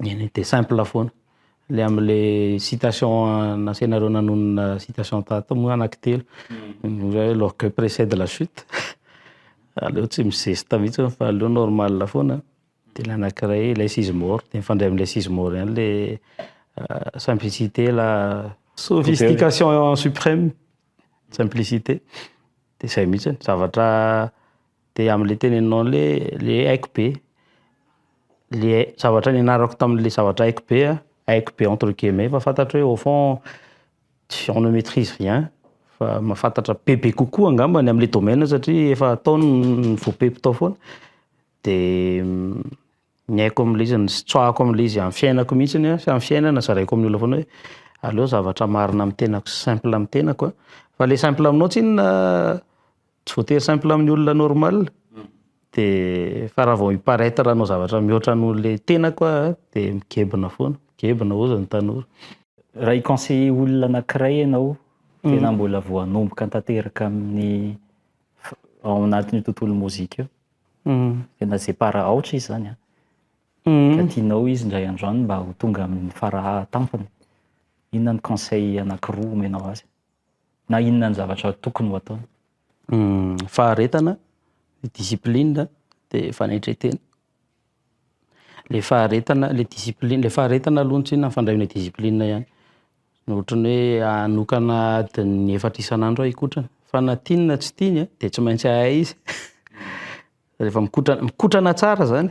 Eny e, dia simple foana. Ilay amin'ilay citation nasainareo nanonona citation tato moa anankitelo, hoe l'orgueil précède la chute, aleo tsy mizesta mihitsy fa aleo normal foana. Dia ilay anankiray less is more, dia mifandray amin'ilay less is more ihany ilay simplicité la sophistication suprême, simplicité. Dia izay mihitsy, zavatra dia amin'ilay teneninao ilay le haiko be, le zavatra nianarako tamin'ilay zavatra haiko be a, haiko be entre guillemets fa fantatro hoe au fond on ne maîtrise rien fa mahafantatra bebe kokoa angamba ny amin'ilay domaine satria efa atao ny voapepy tao foana. Dia ny haiko amin'ilay izy, ny tsoahako amin'ilay izy amin'ny fiainako mihitsiny a sy amin'ny fiainana zaraiko amin'ny olona foana hoe aleo zavatra marina amin'ny tenako sy simple amin'ny tenako a. Fa ilay simple aminao tsinona tsy voatery simple amin'ny olona normal. Dia fa raha vao mi-paraître hanao zavatra mihoatra noho ilay tenako aho dia migebona foana, migebona hozy ny tanora. Raha hi-conseiller olona anankiray ianao tena mbola vao hanomboka tanteraka amin'ny ao anatin'io tontolo mozika io, tena zay para aotra izy zany a, ka tianao izy indray andro any mba ho tonga amin'ny fara tampony, inona ny conseil anankiroa omenao azy? Na inona ny zavatra tokony ho ataony? Faharetana, discipline dia fanetren-tena. Le faharetana, le discipline, le faharetana aloha tsinona mifandray amin'ny discipline ihany. Ohatran'ny hoe hanokana adiny efatra isan'andro aho hikotrana fa na tiany na tsy tiany a dia tsy maintsy hahay izy. Rehefa mikotrana mikotrana tsara zany,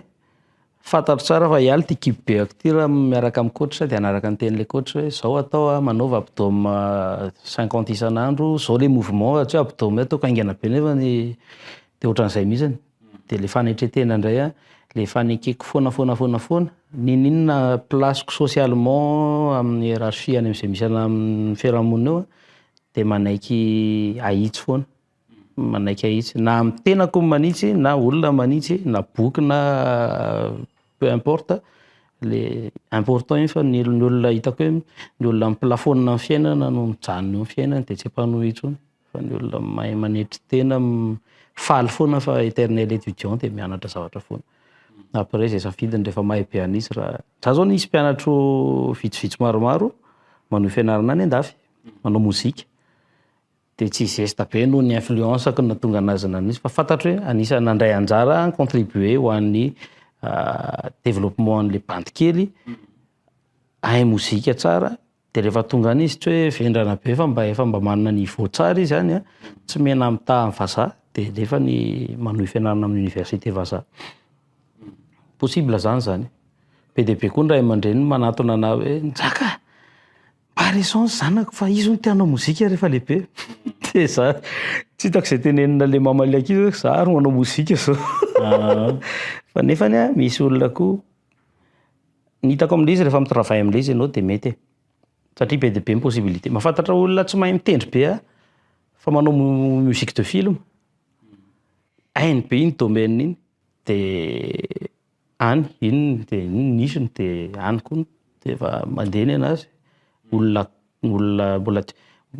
fantatro tsara fa hiala ity kibobeako ity raha miaraka amin'ny coach dia hanaraka ny tenin'ilay coach hoe zao atao a, manaova abdom 50 isan'andro, zao le mouvement fa tsy hoe abdom ataoko haingana be nefa ny dia ohatran'izay mihitsiny. Dia le fanetren-tena indray a, le fanekeko foana foana foana foana, n'inon'inona place-ko socialement amin'ny hiérarchie any amin'izay misy anahy amin'ny fiarahamonina eo a, dia manaiky ahitsy foana, manaiky ahitsy na amin'ny tenako no manitsy na olona manitsy na boky na peu importe, le important iny fa ny olona hitako hoe ny olona mi-plafonne amin'ny fiainana no mijanona eo amin'ny fiainana dia tsy hampanohy intsony fa ny olona mahay manetry tena faly foana fa éternel étudiant dia mianatra zavatra foana. Après izay safidiny rehefa mahay be an'izy raha za zao nisy mpianatro vitsivitsy maromaro manohy fianarana any an-dafy, manao mozika, dia tsy zesta be noho ny influence-ko no nahatonga anazy nanisy fa fantatro hoe anisan'ny nandray anjara ni-contribuer ho an'ny développement an'ilay bandy kely, hahay mozika tsara dia rehefa tonga any izy tsy hoe vendrana be fa mba efa mba manana niveau tsara izy any a, tsy mena mitaha amin'ny vazaha dia nefa ny manohy fianarana amin'ny université vazaha. Possible zany zany. Be dia be koa ny ray aman-dreny manatona anahy hoe Njaka, mba resaho ny zanako fa izy hono te hanao mozika rehefa lehibe. Dia za tsy hitako izay tenenina le mamaly ankizy hoe za ary manao mozika zao. Fa nefany a misy olona koa ny hitako amin'ilay izy rehefa mi-travail amin'ilay izy ianao dia mety e. Satria be dia be ny possibilité. Mahafantatra olona tsy mahay mitendry be aho fa manao musique de film. Hainy be iny domaine iny dia any iny dia iny ny nisiny dia any koa dia efa mandeha ny anazy. Olona olona mbola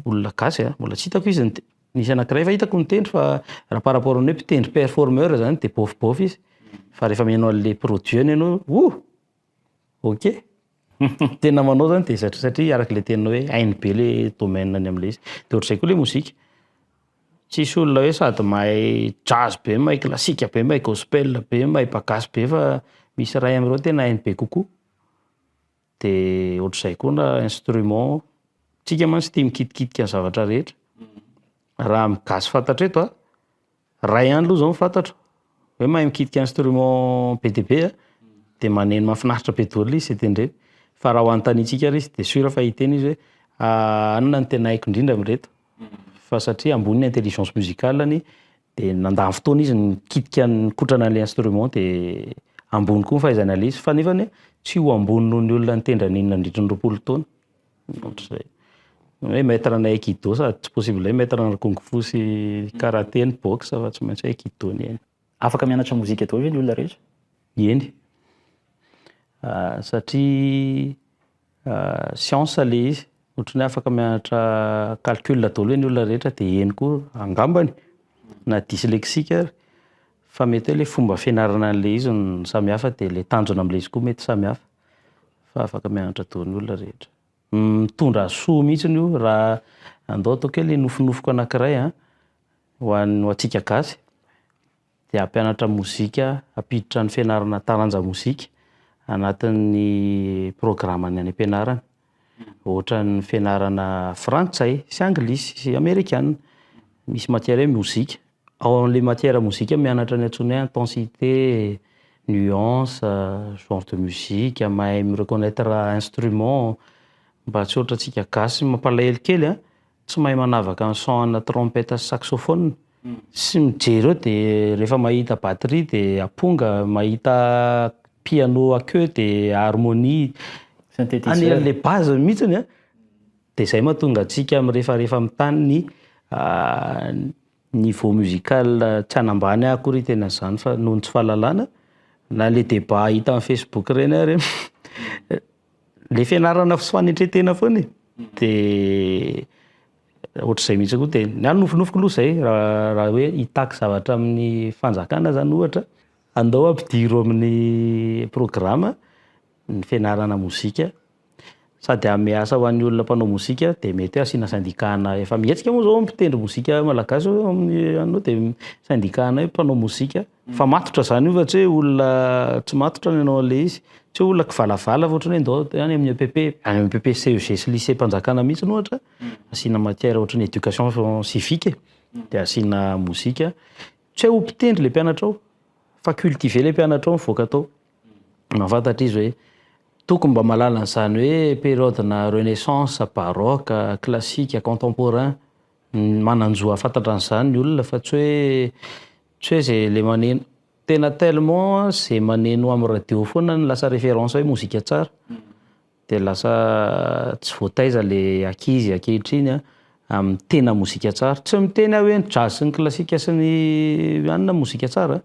olona gasy a, mbola tsy hitako izy nite- nisy anankiray efa hitako nitendry fa raha par rapport amin'ny hoe mpitendry performeur zany dia bôfibôfy izy fa rehefa mihaino an'le produit-ny ianao, oh! Ok. Tena manao zany de satria araka le teninao hoe hainy be le domaine any am'le izy. De ohatr'izay koa le mozika, tsisy olona hoe sady mahay jazz be, mahay klasika be, mahay gospel be, mahay bagasy be, fa misy ray am'ireo tena hainy be kokoa. De ohatr'izay koa na instrument, tsika mantsy tia mikitikitika ny zavatra rehetra. Raha am'gasy fantatra eto a, ray ihany aloha zao no fantatro hoe mahay mikitika instrument be dia be a, de maneno mahafinaritra be daholo izy zay tendreny. Fa raha ho anontaniantsika ary izy de sûr fa hiteny izy hoe anona no tena haiko indrindra am'ireto, fa satria ambony ny intelligence musicale-ny de nandany fotoana izy nikitika nikotrana an'le instrument, de ambony koa ny fahaizany an'le izy, fa nefany tsy ho ambony noho ny olona nitendry an'iny nandritra ny 20 taona. Ohatr'izay hoe maître ny aikido, sady tsy possible hoe maître ny kung fu sy karaté ny boxe, fa tsy maintsy hoe aikido ny hainy. Afaka mianatra mozika daholo ve ny olona rehetra? Eny, satria science le izy. Ohatran'ny hoe afaka mianatra calcul daholo hoe ny olona rehetra, de eny koa angambany na dyslexique ary, fa mety hoe le fomba fianarana an'le izy no samihafa, de le tanjona am'le izy koa mety samihafa, fa afaka mianatra daholo ny olona rehetra. Mitondra soa mihitsiny io. Raha andao ataoko hoe le nofinofiko anankiray a ho an'ny ho antsika gasy de hampianatra mozika, hampiditra ny fianarana taranja mozika anatin'ny programme-ny any am-pianarana, ohatran'ny fianarana frantsay sy anglisy sy amerikana, misy matière hoe mozika. Ao am'le matière mozika mianatra ny antsoina hoe intensité, nuance, genre de musique, mahay mi-reconnaître instrument, mba tsy ohatra antsika gasy mampalahelo kely a, tsy mahay manavaka ny son ana trompette sy saxophone sy mijery eo, de rehefa mahita batterie de amponga, mahita piano à queue de harmonie any an'le base mihitsiny a. De zay mahatonga antsika mirefarefa amin'ny tany ny niveau musical. Tsy hanambany aho akory tena zany, fa noho ny tsy fahalalana na le débat hita amin'ny Facebook reny ary le fianarana sy fanetren-tena foana e. De ohatr'izay mihitsy koa, de ny any nofinofiko aloha zay, raha hoe hitaky zavatra amin'ny fanjakana zany, ohatra andao ampidiro amin'ny programme ny fianarana mozika, sady hanome asa ho an'ny olona mpanao mozika, de mety hoe asiana syndicat-na efa mihetsika moa zao mpitendry mozika malagasy amin'ny anao, de syndicat-na hoe mpanao mozika fa matotra zany io, fa tsy hoe olona tsy matotra ny anao an'le izy, tsy hoe olona kivalavala, fa ohatrany hoe ndao any amin'ny EPP, any amin'ny EPP, CEG sy lycée mpanjakana mihitsy no ohatra asiana matière ohatran'ny éducation civique, de asiana mozika. Tsy hoe ho mpitendry le mpianatra ao, fa cultivé le mpianatra ao, mivoaka tao mahafantatra izy hoe tokony mba mahalala an'izany hoe période na renaissance, baroque, classique, contemporain, manan-jo hahafantatra an'izany ny olona, fa tsy hoe zay le maneno tena tellement zay maneno amin'ny radio foana ny lasa référence hoe mozika tsara, de lasa tsy voataiza le ankizy ankehitriny a amin'ny tena mozika tsara. Tsy miteny aho hoe ny jazz sy ny klasika sy ny anona mozika tsara,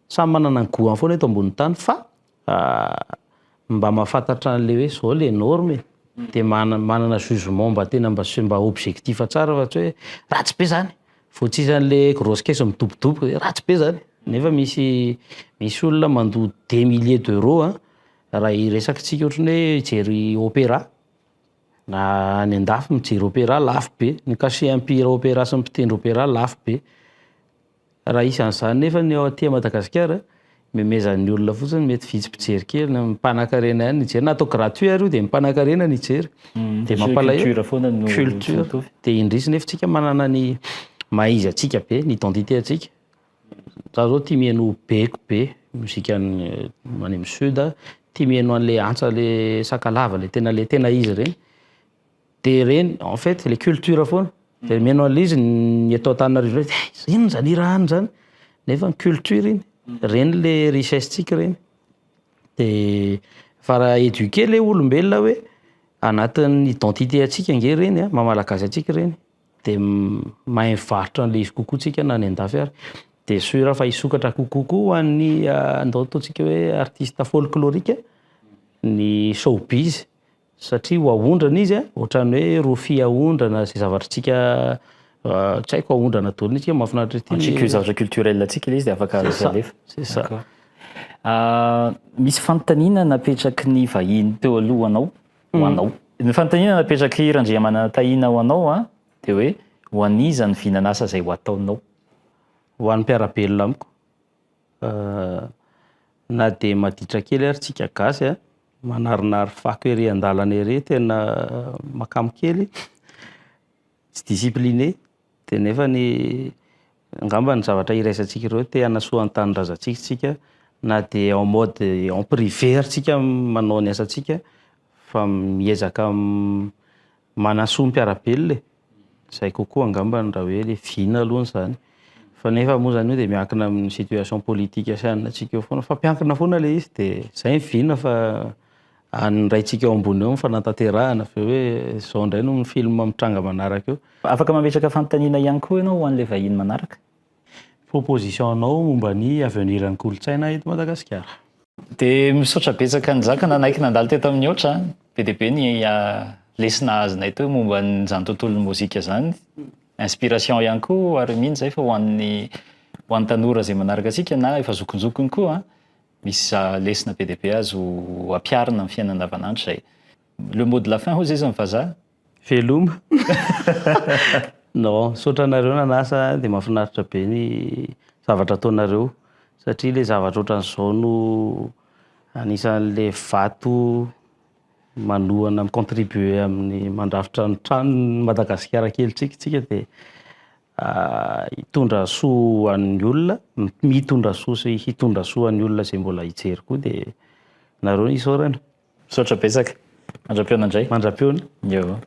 samy manana ny goût-any foana eto ambony tany, fa mba mahafantatra an'le hoe zao le norme e, de manana jugement mba tena mba objectif tsara, fa tsy hoe ratsy be zany vao tsisy an'le grosse caisse midobodoboka de ratsy be zany, nefa misy olona mandoa des milliers d'euros a raha iresakitsika ohatrany hoe hijery opéra na any an-dafy, mijery opéra lafo be ny cachet, mpihira opéra sy ny mpitendry opéra lafo be. Raha hisy an'izany nefa ny ao aty Madagasikara, memezan'ny olona fotsiny, mety vitsy mpijery kely na mpanankarena ihany nijery, na atao gratuit ary io de mpanankarena nijery, de mampalahelo. Culture foana no culture mitovy. De indrisy nefa tsika manana ny maha izy antsika be, ny identité antsika. Za zao tia mihaino beko be, mozika any amin'ny sud, tia mihaino an'le antsa, le sakalava, le tena izy reny, de reny en fait le culture foana, de mihaino an'le izy ny eto Antananarivo hoe inona zany hira any zany, nefa ny culture iny reny, le richesse tsika reny. De fa raha éduqué le olombelona hoe anatin'ny identité antsika nge reny a, maha malagasy antsika reny, de mahay mivarotra an'le izy kokoa tsika na any an-dafy ary, de sûr fa hisokatra kokoa koa ho an'ny andao ataontsika hoe artiste folklorique ny showbiz, satria ho aondrana izy a, ohatran'ny hoe rofia aondrana zay zavatra tsika tsy haiko aondrana daholo mihitsy, mahafinaritra ty. Antsika zavatra culturel atsika le izy de afaka C'est ça. alefa. C'est ça. D'accord. Misy fanontaniana napetraky ny vahiny teo alohanao ho anao. Ny fanontaniana napetraky Randriamanana Tahina ho anao dia hoe ho an'iza ny vinan'asa izay ho ataonao? Ho an'ny mpiara-belona amiko. Na dia maditra kely ary tsika gasy a, manarinary fako ery an-dalana ery tena makamo kely, tsy discipliné, dia nefa ny angamba ny zavatra iraisantsika ireo te hanasoa ny tanindrazantsika isika na dia en mode en privé ary tsika manao ny asantsika fa miezaka manasoa ny mpiara-belona e, zay kokoa angambany raha hoe le vina aloha izany, fa nefa moa zany io dia miankina amin'ny situation politique sy anona antsika eo foana, fampiankina foana le izy dia zay ny vina fa an'ny raintsika eo ambony eo ny fanatanterahana avy eo hoe zao indray no film mitranga manaraka eo. Afaka mametraka fanontaniana ihany koa ianao ho an'ilay vahiny manaraka. Proposition anao momba ny avenir ny kolontsaina eto Madagasikara. Dia misaotra betsaka an'i Njaka nanaiky nandalo teto amin'ny Aotra a. Be dia be ny lesona azonay teo momba an'izany tontolon'ny mozika izany. Inspiration ihany koa ary mino izahay fa ho an'ny ho an'ny tanora izay manaraka antsika na efa zokinjokiny koa a, misy lesona be dia be azo ampiharina amin'ny fiainana andavanandro izay. Le mot de la fin hoy izy ny vazaha. Veloma. Non, misaotra anareo nanasa dia mahafinaritra be ny zavatra ataonareo satria ilay zavatra ohatran'izao no anisan'ilay vato manohana mi-contribuer amin'ny mandrafitra ny tranon'i Madagasikara kelintsika isika dia hitondra soa ho an'ny olona, mitondra soa sy hitondra soa ho an'ny olona izay mbola hijery koa dia nareo no isaorana. Misaotra betsaka. Mandra-pihaona indray. Mandra-pihaona. Eo.